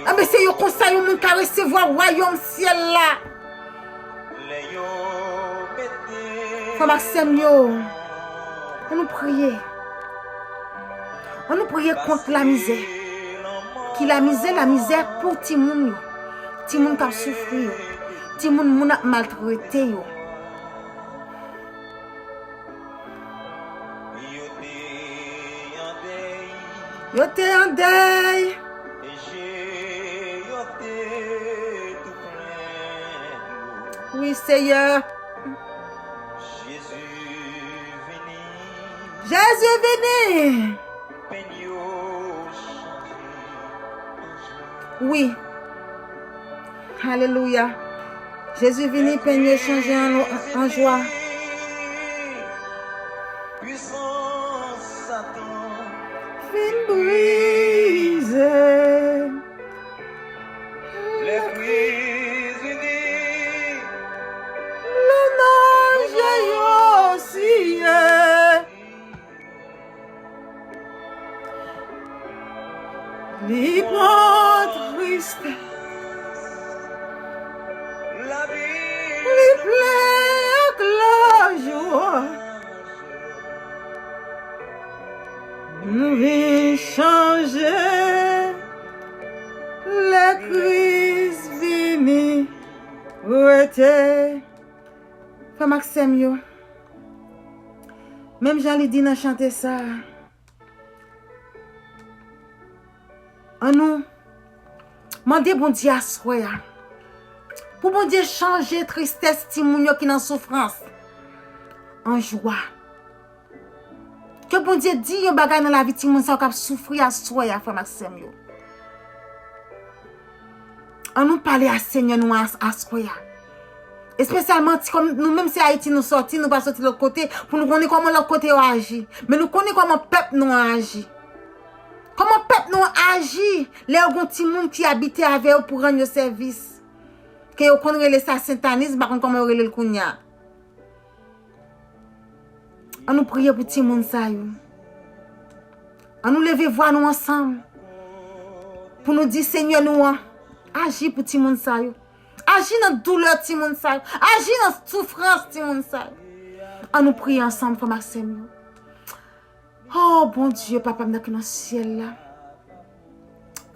anben, se yo konsa yon moun ka resevwa wayòm syèl la. Frè m ak sè m yo, ann nou priye. Ann nou priye kont lamizè. Ki lamizè? Lamizè pou timoun yo. Timoun k ap soufri yo. Timoun moun ap maltrete yo. Yo te an dèy. Wi, Seyè. Jezi vini. Wi. Alelouya. Jezi vini, penye chanje an, an jwa. Fin brize. Lè kriz vini, lannanje yo siye. Li pran tristès, li plen ak lajwa. Nou vin chanje lè Kris vini rete. Frè m ak sè m yo, menm jan li di nan chante sa a, ann nou mande Bondye aswè a pou Bondye chanje tristès timoun yo ki nan soufrans an jwa. Ke Bondye di yon bagay nan lavi timoun sa yo k ap soufri aswè a, frè m ak sè m yo. Ann nou pale a Senyè nou an as-, aswè a. Espesyalman ti kòm nou menm se Ayiti nou sòti, nou pa sòti lòt kote pou nou konnen kòman lòt kote yo aji. Men nou konnen kòman pèp nou an aji. Kòman pèp nou an aji lè yo gon timoun ki abite avè yo pou rann yo sèvis. Ke yo konn rele sa satanis, m pa konn kòman yo rele l kounye a. Ann nou priye pou timoun sa yo. Ann nou leve vwa nou ansanm pou nou di Senyè nou an, aji pou timoun sa yo. Aji nan doulè timoun sa yo. Aji nan soufrans timoun sa yo. Ann nou priye ansanm, frè m ak sè m yo. Oh, Bondye, Papa m nan ki nan syèl la,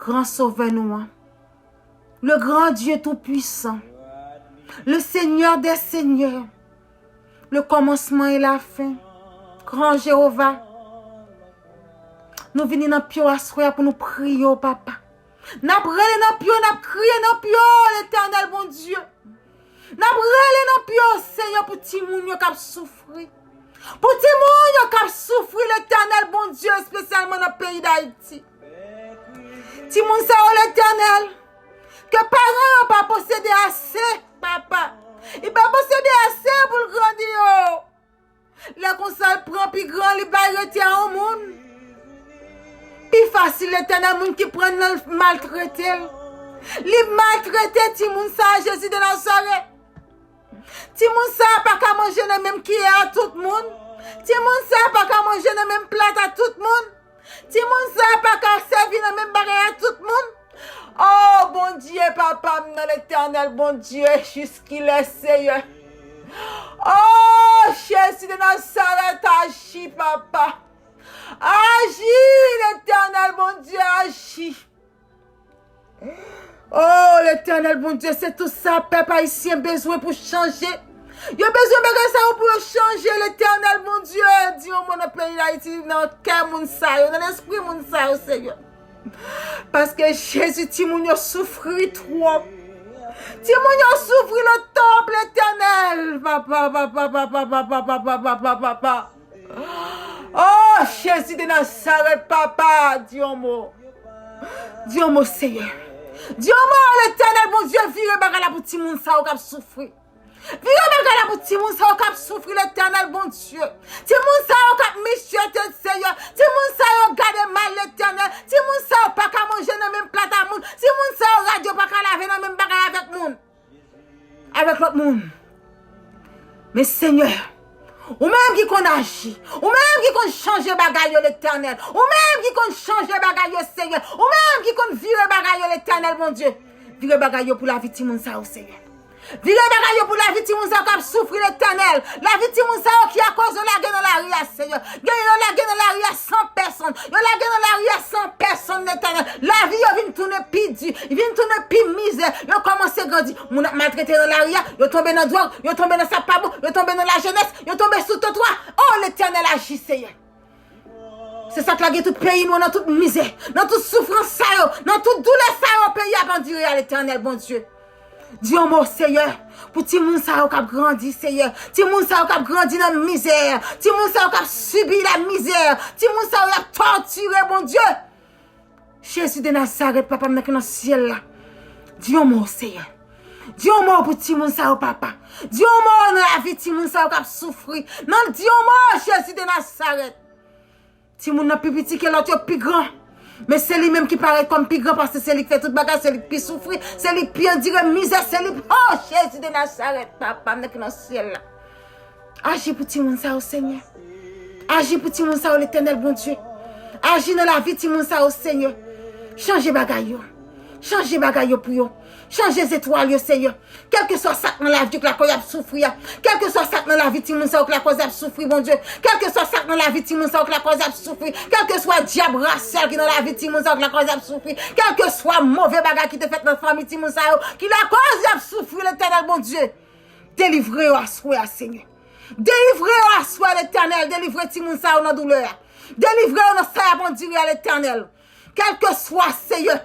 gran Sovè nou an, le grand Dieu tout-puissant, le Seigneur des seigneurs, le commencement et la fin, gran Jewova, nou vini nan pye w aswè a pou nou priye w, Papa. N ap rele nan pye w, n ap kriye nan pye w, Letènèl Bondye. N ap rele nan pye w, Senyè, pou timoun yo k ap soufri. Pou timoun yo k ap soufri, Letènèl Bondye, espesyalman nan peyi Dayiti. Timoun sa yo, Letènèl, ke paran yo pa posede ase, Papa. Li pa posede ase pou l grandi yo. Lè konsa, l pran pi gran, li bay rete a yon moun. Pi fasil, Letènèl, moun ki pran l nan, l maltrete l. Li maltrete timoun sa a, Jezi de Nazarèt. Timoun sa a pa ka manje nan menm kiyè a tout moun. Timoun sa a pa ka manje nan menm plat a tout moun. Timoun sa a pa ka sèvi nan menm bagay a tout moun. Oh, Bondye, Papa m nan, Letènèl, Bondye, jiskilè, Seyè? Oh, Jezi de Nazarèt, aji, Papa. Aji, Letènèl, Bondye, aji. Oh, Letènèl Bondye, se tout sa pèp ayisyen bezwen pou chanje. Yo bezwen bagay sa yo pou yo chanje, Letènèl Bondye. Di yon mo nan peyi Dayiti, nan kè moun sa yo, nan lespri moun sa yo, Seyè. Paske Jezi, timoun yo soufri twòp. Timoun yo soufri twòp, Letènèl. Papa, papa, papa, papa, papa, papa, papa, papa. Oh, Jezi de Nazarèt, Papa, di yon mo. Di yon mo, Seyè. Di yon mo, Letènèl Bondye, vire bagay la pou timoun sa yo k ap soufri. Vire bagay la pou timoun sa yo k ap soufri, Letènèl Bondye. Timoun sa yo k ap misyete, Seyè. Timoun sa yo gade mal, Letènèl. Timoun sa yo pa ka manje nan menm plat a moun. Timoun sa yo rad yo pa ka lave nan menm bagay avèk moun. Avèk lòt moun. Men Senyè, ou menm ki konn aji, ou menm ki konn chanje bagay yo, Letènèl, ou menm ki konn chanje bagay yo, Senyè, ou menm ki konn vire bagay yo, Letènèl Bondye, vire bagay yo pou lavi timoun sa yo, Senyè. Vire bagay yo pou lavi timoun sa yo k ap soufri, Letènèl. Lavi timoun sa yo ki akoz yo lage nan lari a, Senyè. Gen yo lage nan lari a san pèsonn. Yo lage nan lari a san pèsonn, Letènèl. Lavi yo vin tounen pi di, vin tounen pi mizè. Yo kòmanse grandi. Moun ap maltrete nan lari a, yo tonbe nan dwòg, yo tonbe nan sa k pa bon, yo tonbe nan lajenès, yo tonbe sou twotwa. O Letènèl, aji, Senyè. Se sa k lage tout peyi nou an nan tout mizè, nan tout soufrans sa yo, nan tout doulè sa yo peyi ap andire a, Letènèl Bondye. Di yon mo, Seyè, pou timoun sa yo k ap grandi, Seyè. Timoun sa yo k ap grandi nan mizè. Timoun sa yo k ap sibi la mizè. Timoun sa yo y ap tòtire, Bondye. Jezi de Nazarèt, Papa m nan ki nan syèl la. Di yon mo, Seyè. Di yon mo pou timoun sa yo, Papa. Di yon mo nan lavi timoun sa yo k ap soufri. Nan, di yon mo, Jezi de Nazarèt. Timoun nan pi piti ke lòt yo, pi gran. Men se li menm ki parèt kòm pi gran, paske se li k fè tout bagay, se li k pi soufri, se li k pi andire mizè, se li, o Jezi de Nazarèt, Papa m nan ki nan syèl la. Aji pou timoun sa yo, Senyè. Aji pou timoun sa yo, Letènèl Bondye. Aji nan lavi timoun sa yo, Senyè. Chanje bagay yo. Chanje bagay yo pou yo. Chanje zetwal yo, Senyè. Kèlkeswa sa k nan lavi yo k lakòz y ap soufri a. Kèlkeswa sa k nan lavi timoun sa yo k lakòz y ap soufri, Bondye. Kèlkeswa sa k nan lavi timoun sa yo k lakòz y ap soufri. Kèlkeswa dyab rasyal ki nan lavi timoun sa yo k lakòz y ap soufri. Kèlkeswa move bagay ki te fèt nan fanmi timoun sa yo ki lakòz y ap soufri, Letènèl Bondye. Delivre yo aswè a, Senyè. Delivre yo aswè a, Letènèl. Delivre timoun sa yo nan doulè a. Delivre yo nan sa y ap andire a, Letènèl. Kèlkeswa, Seyè,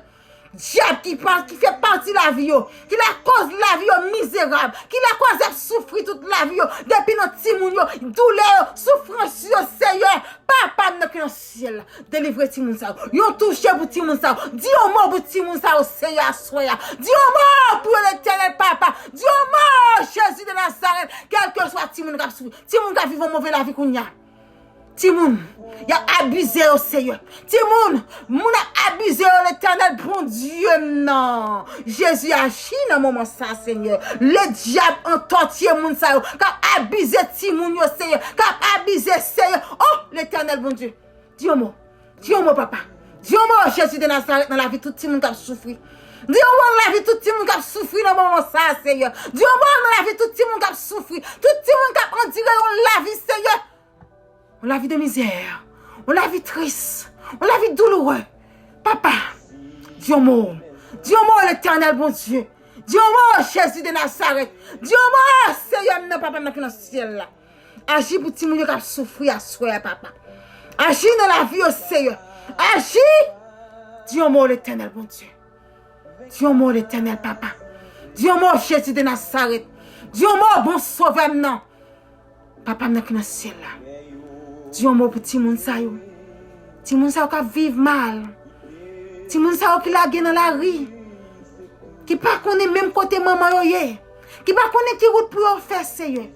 dyab ki pa, ki fè pati lavi yo, ki lakòz lavi yo mizerab, ki lakòz y ap soufri tout lavi yo, depi nan timoun yo, doulè yo, soufrans yo, Seyè, Papa m nan ki nan syèl la, delivre timoun sa yo. Yon touche pou timoun sa yo. Di yon mo pou timoun sa yo, Seyè, aswè a. Di yon mo pou yo, Letènèl, Papa. Di yon mo, Jezi de Nazarèt. Kèlkeswa timoun k ap soufri, timoun k ap viv yon move lavi kounye a. Timoun, y ap abize yo, Seyè. Timoun, moun ap abize yo, Letènèl, Bondye m nan. Jezi, aji nan moman sa, Senyè. Ledyab antòtye moun sa yo k ap abize timoun yo, Senyè. K ap abize, Senyè. O, Letènèl, Bondye. Di yon mo. Di yon mo, Papa. Di yon mo, Jezi de Nazarèt, nan lavi tout timoun k ap soufri. Di yon mo nan lavi tout timoun k ap soufri nan moman sa, Senyè. Di yon mo nan lavi tout timoun k ap soufri. Tout timoun k ap andire yon lavi, Senyè. Yon lavi de mizè. Yon lavi tris. Yon lavi douloure. Papa, di yon mo. Di yon mo, Letènèl Bondye. Di yon mo, Jezi de Nazarèt. Di yon mo, Seyè m nan, Papa m nan ki nan syèl la. Aji pou timoun yo k ap soufri aswè a, Papa. Aji nan lavi yo, Seyè. Aji! Di yon mo, Letènèl Bondye. Di yon mo, Letènèl, Papa. Di yon mo, Jezi de Nazarèt. Di yon mo, bon Sovè m nan. Papa m nan ki nan syèl la. Di yon mo pou timoun sa yo. Timoun sa yo k ap viv mal. Timoun sa yo ki lage nan lari. Ki pa konnen menm kote manman yo ye. Ki pa konnen ki wout pou yo fè, Seyè.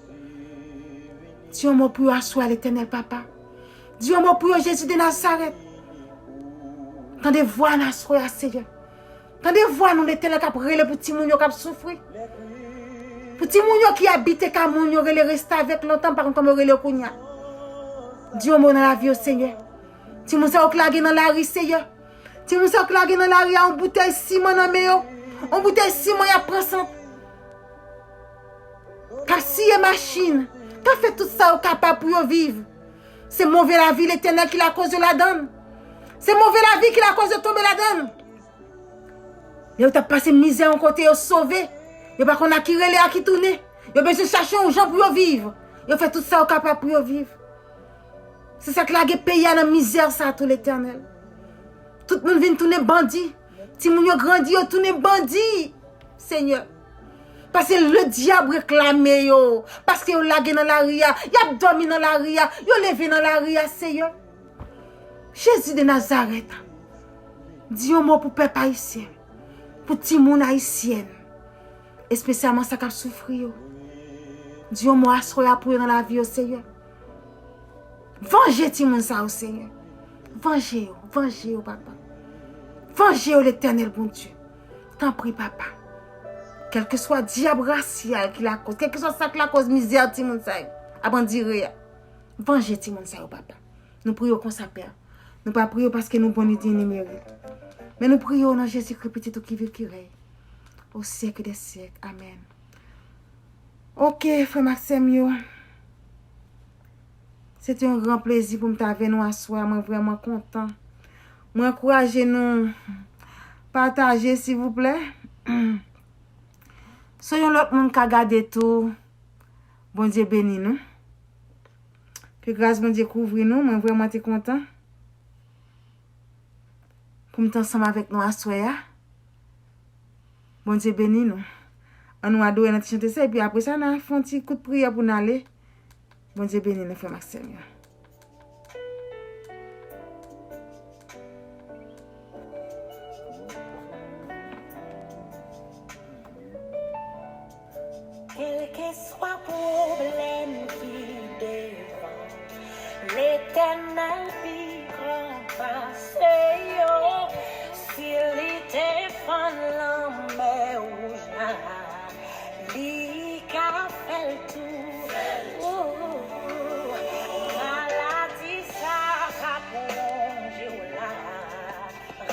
Di yon mo pou yo aswè a, Letènèl, Papa. Di yon mo pou yo, Jezi de Nazarèt. Tande vwa n aswè a, Seyè. Tande vwa nou, Letènèl, k ap rele pou timoun yo k ap soufri. Pou timoun yo ki abite kay moun yo rele restavèk lontan, m pa konn kòman yo rele yo kounye a. Di yon mo nan lavi yo, Senyè. Timoun sa yo k lage nan lari, Senyè. Timoun sa yo k lage nan lari a, yon boutèy siman nan men yo. Yon boutèy siman y ap pran sant. K ap siye machin. K ap fè tout sa yo kapab pou yo viv. Se move lavi, Letènèl, ki lakòz yo ladan l. Se move lavi ki lakòz yo tonbe ladan l. Lè yo t ap pase mizè yon kote, yo sove. Yo pa konn a ki rele, a ki tounen. Yo bezwen chache yon jan pou yo viv. Yo fè tout sa yo kapab pou yo viv. Se sa k lage peyi a nan mizè sa tou, Letènèl. Tout moun vin tounen bandi. Timoun yo grandi, yo tounen bandi. Senyè. Paske ledyab reklame yo. Paske yo lage nan lari a. Y ap dòmi nan lari a. Yo leve nan lari a, Senyè. Jezi de Nazarèt. Di yon mo pou pèp ayisyen. Pou timoun ayisyèn. Espesyalman sa k ap soufri yo. Di yon mo aswè a pou yo nan lavi yo, Senyè. Vanje timoun sa yo, Senyè. Vanje yo, vanje yo, Papa. Vanje yo, Letènèl Bondye. Tanpri, Papa. Kèlkeswa dyab rasyal ki lakòz, kèlkeswa sa k lakòz mizè timoun sa yo ap andire a, vanje timoun sa yo, Papa. Nou priye w konsa, Pè. Nou pa priye w paske nou bon ni din ni merit. Men nou priye w nan Jezikri, Pitit ou ki viv, ki rèy o syèk dè syèk. Amèn. Ok, frè m ak sè m yo. Se te yon gran plezi pou m te avè nou aswè a. Mwen vrèman kontan. Mwen ankouraje nou pataje, silvouplè. Si yon lòt moun ka gade tou, Bondye beni nou. Ke gras Bondye kouvri nou. Mwen vrèman te kontan pou m te ansanm avèk nou aswè a. Bondye beni nou. An nou adore nan ti chante sa, epi apre sa, n a fè yon ti kout priyè pou n ale. Bondye beni nou, frè m ak sè m yo. Kèlkeswa pwoblèm ki devan, Letènèl pi gran pase yo. Si li te fann lanmè wouj la, li ka fè l tou. Maladi sa k ap wonje w la,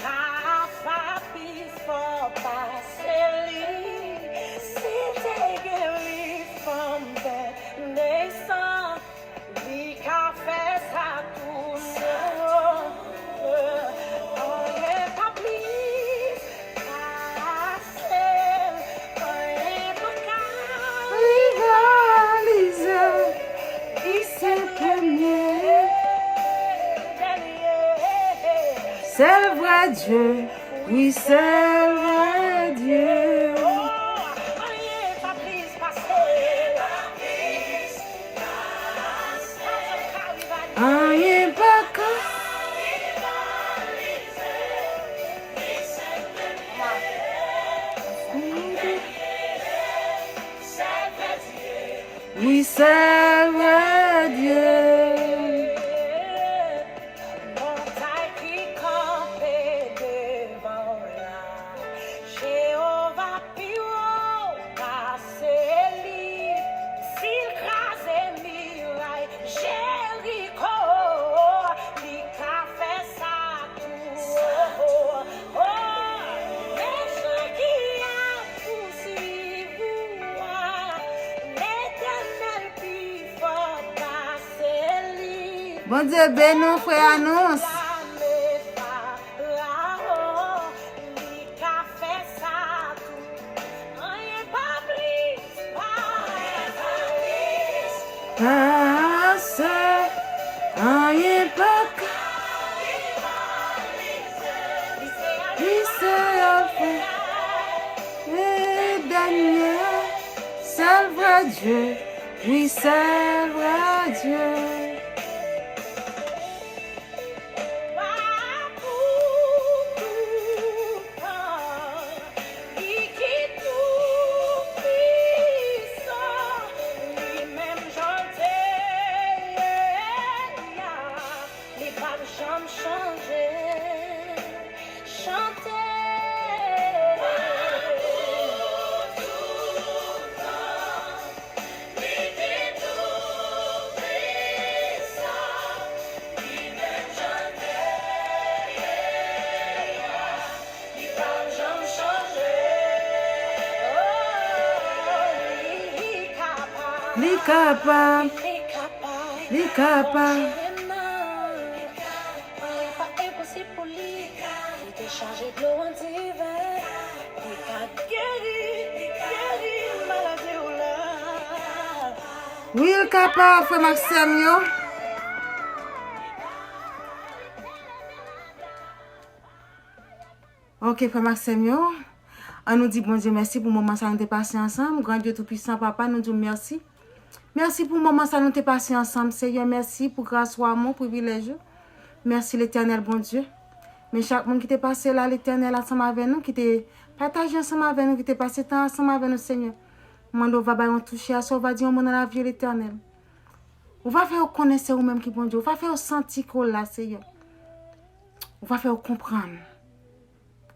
Rafa pi fò pase li. Si te gen li fanm fè nesans, li ka fè sa tou. Non, anyen pa plis pase l, anyen pa ka rivalize. Li se premye, dènye, sèl vrè Dye. Wi, sèl vrè Dye. Anyen pa ka. Wi, sèl vrè Dye. Montay ki kanpe devan w la, Jewova pi wo pase li. Si l kraze miray Jeriko, li ka fè sa tou. Oh, oh, oh. Mechan ki ap pousuiv ou a, Letènèl pi fò pase li. Bondye beni w, frè Anons. Li ka fè sa tou. Anyen pa plis pase. Anyen pa ka. Li se Alfa e dènye. Sèl vrè Dye. Wi, sèl vrè Dye. Li ki tou pwisan, li menm jan l te ye a, li p ap janm chanje. Chante. Li kapab. Li kapab. Li kapab. Anyen pa enposib pou li. Li te chanje dlo an diven. Li ka geri, geri maladi w la. Wi, l kapab, frè m ak sè m yo. Ok, frè m ak sè m yo. An nou di Bondye mèsi pou moman sa nou te pase ansanm. Gran Dye Toupisan, Papa, nou di w mèsi. Mèsi pou moman sa nou te pase ansanm, Senyè. Mèsi pou gras ou, amou, privilèj ou. Mèsi, Letènèl Bondye. Men chak moun ki te pase la, Letènèl, ansanm avè nou, ki te pataje ansanm avè nou, ki te pase tan ansanm avè nou, Senyè. Mwen mande w va ba yo yon touche aswè, w va di yon mo nan lavi yo, Letènèl. Ou va fè yo konnen se ou menm ki Bondye. Ou va fè yo santi ke w la, Senyè. Ou va fè yo konprann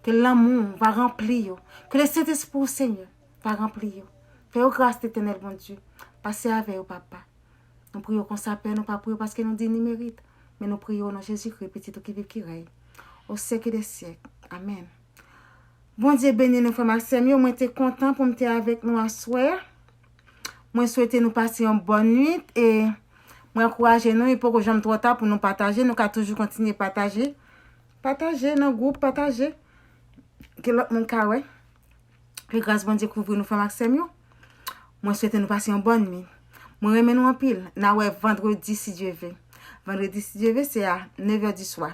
ke lanmou w va ranpli yo. Ke Lesentespri w, Senyè, va ranpli yo. Fè yo gras, Letènèl Bondye. Pase avè yo, Papa. Nou priye w konsa, Pè, nou pa priye w paske nou di ni merit, men nou priye w o non Jezikri, Pitit ou ki viv, ki rèy o syèk dè syèk. Amèn. Bondye beni nou, frè m ak sè m yo. Mwen te kontan pou m te avèk nou aswè a. Mwen swete nou pase yon bòn nwit e mwen ankouraje nou, li poko janm twò ta pou nou pataje, nou ka toujou kontinye pataje. Pataje nan gwoup, pataje. Ke lòt moun ka wè. Ke gras Bondye kouvri nou frè m ak sè m yo. Mwen swete nou pase yon bòn nwit. Mwen renmen nou anpil. N a wè vandredi si Dye ve. Vandredi si Dye ve se a nevè di swa.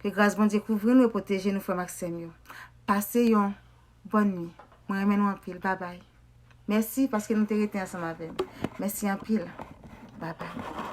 Ke gras Bondye kouvri nou e pwoteje nou frè m ak sè m yo. Pase yon bòn nwit. Mwen renmen nou anpil. Babay. Mèsi paske nou te rete ansanm avè m. Mèsi anpil. Babay.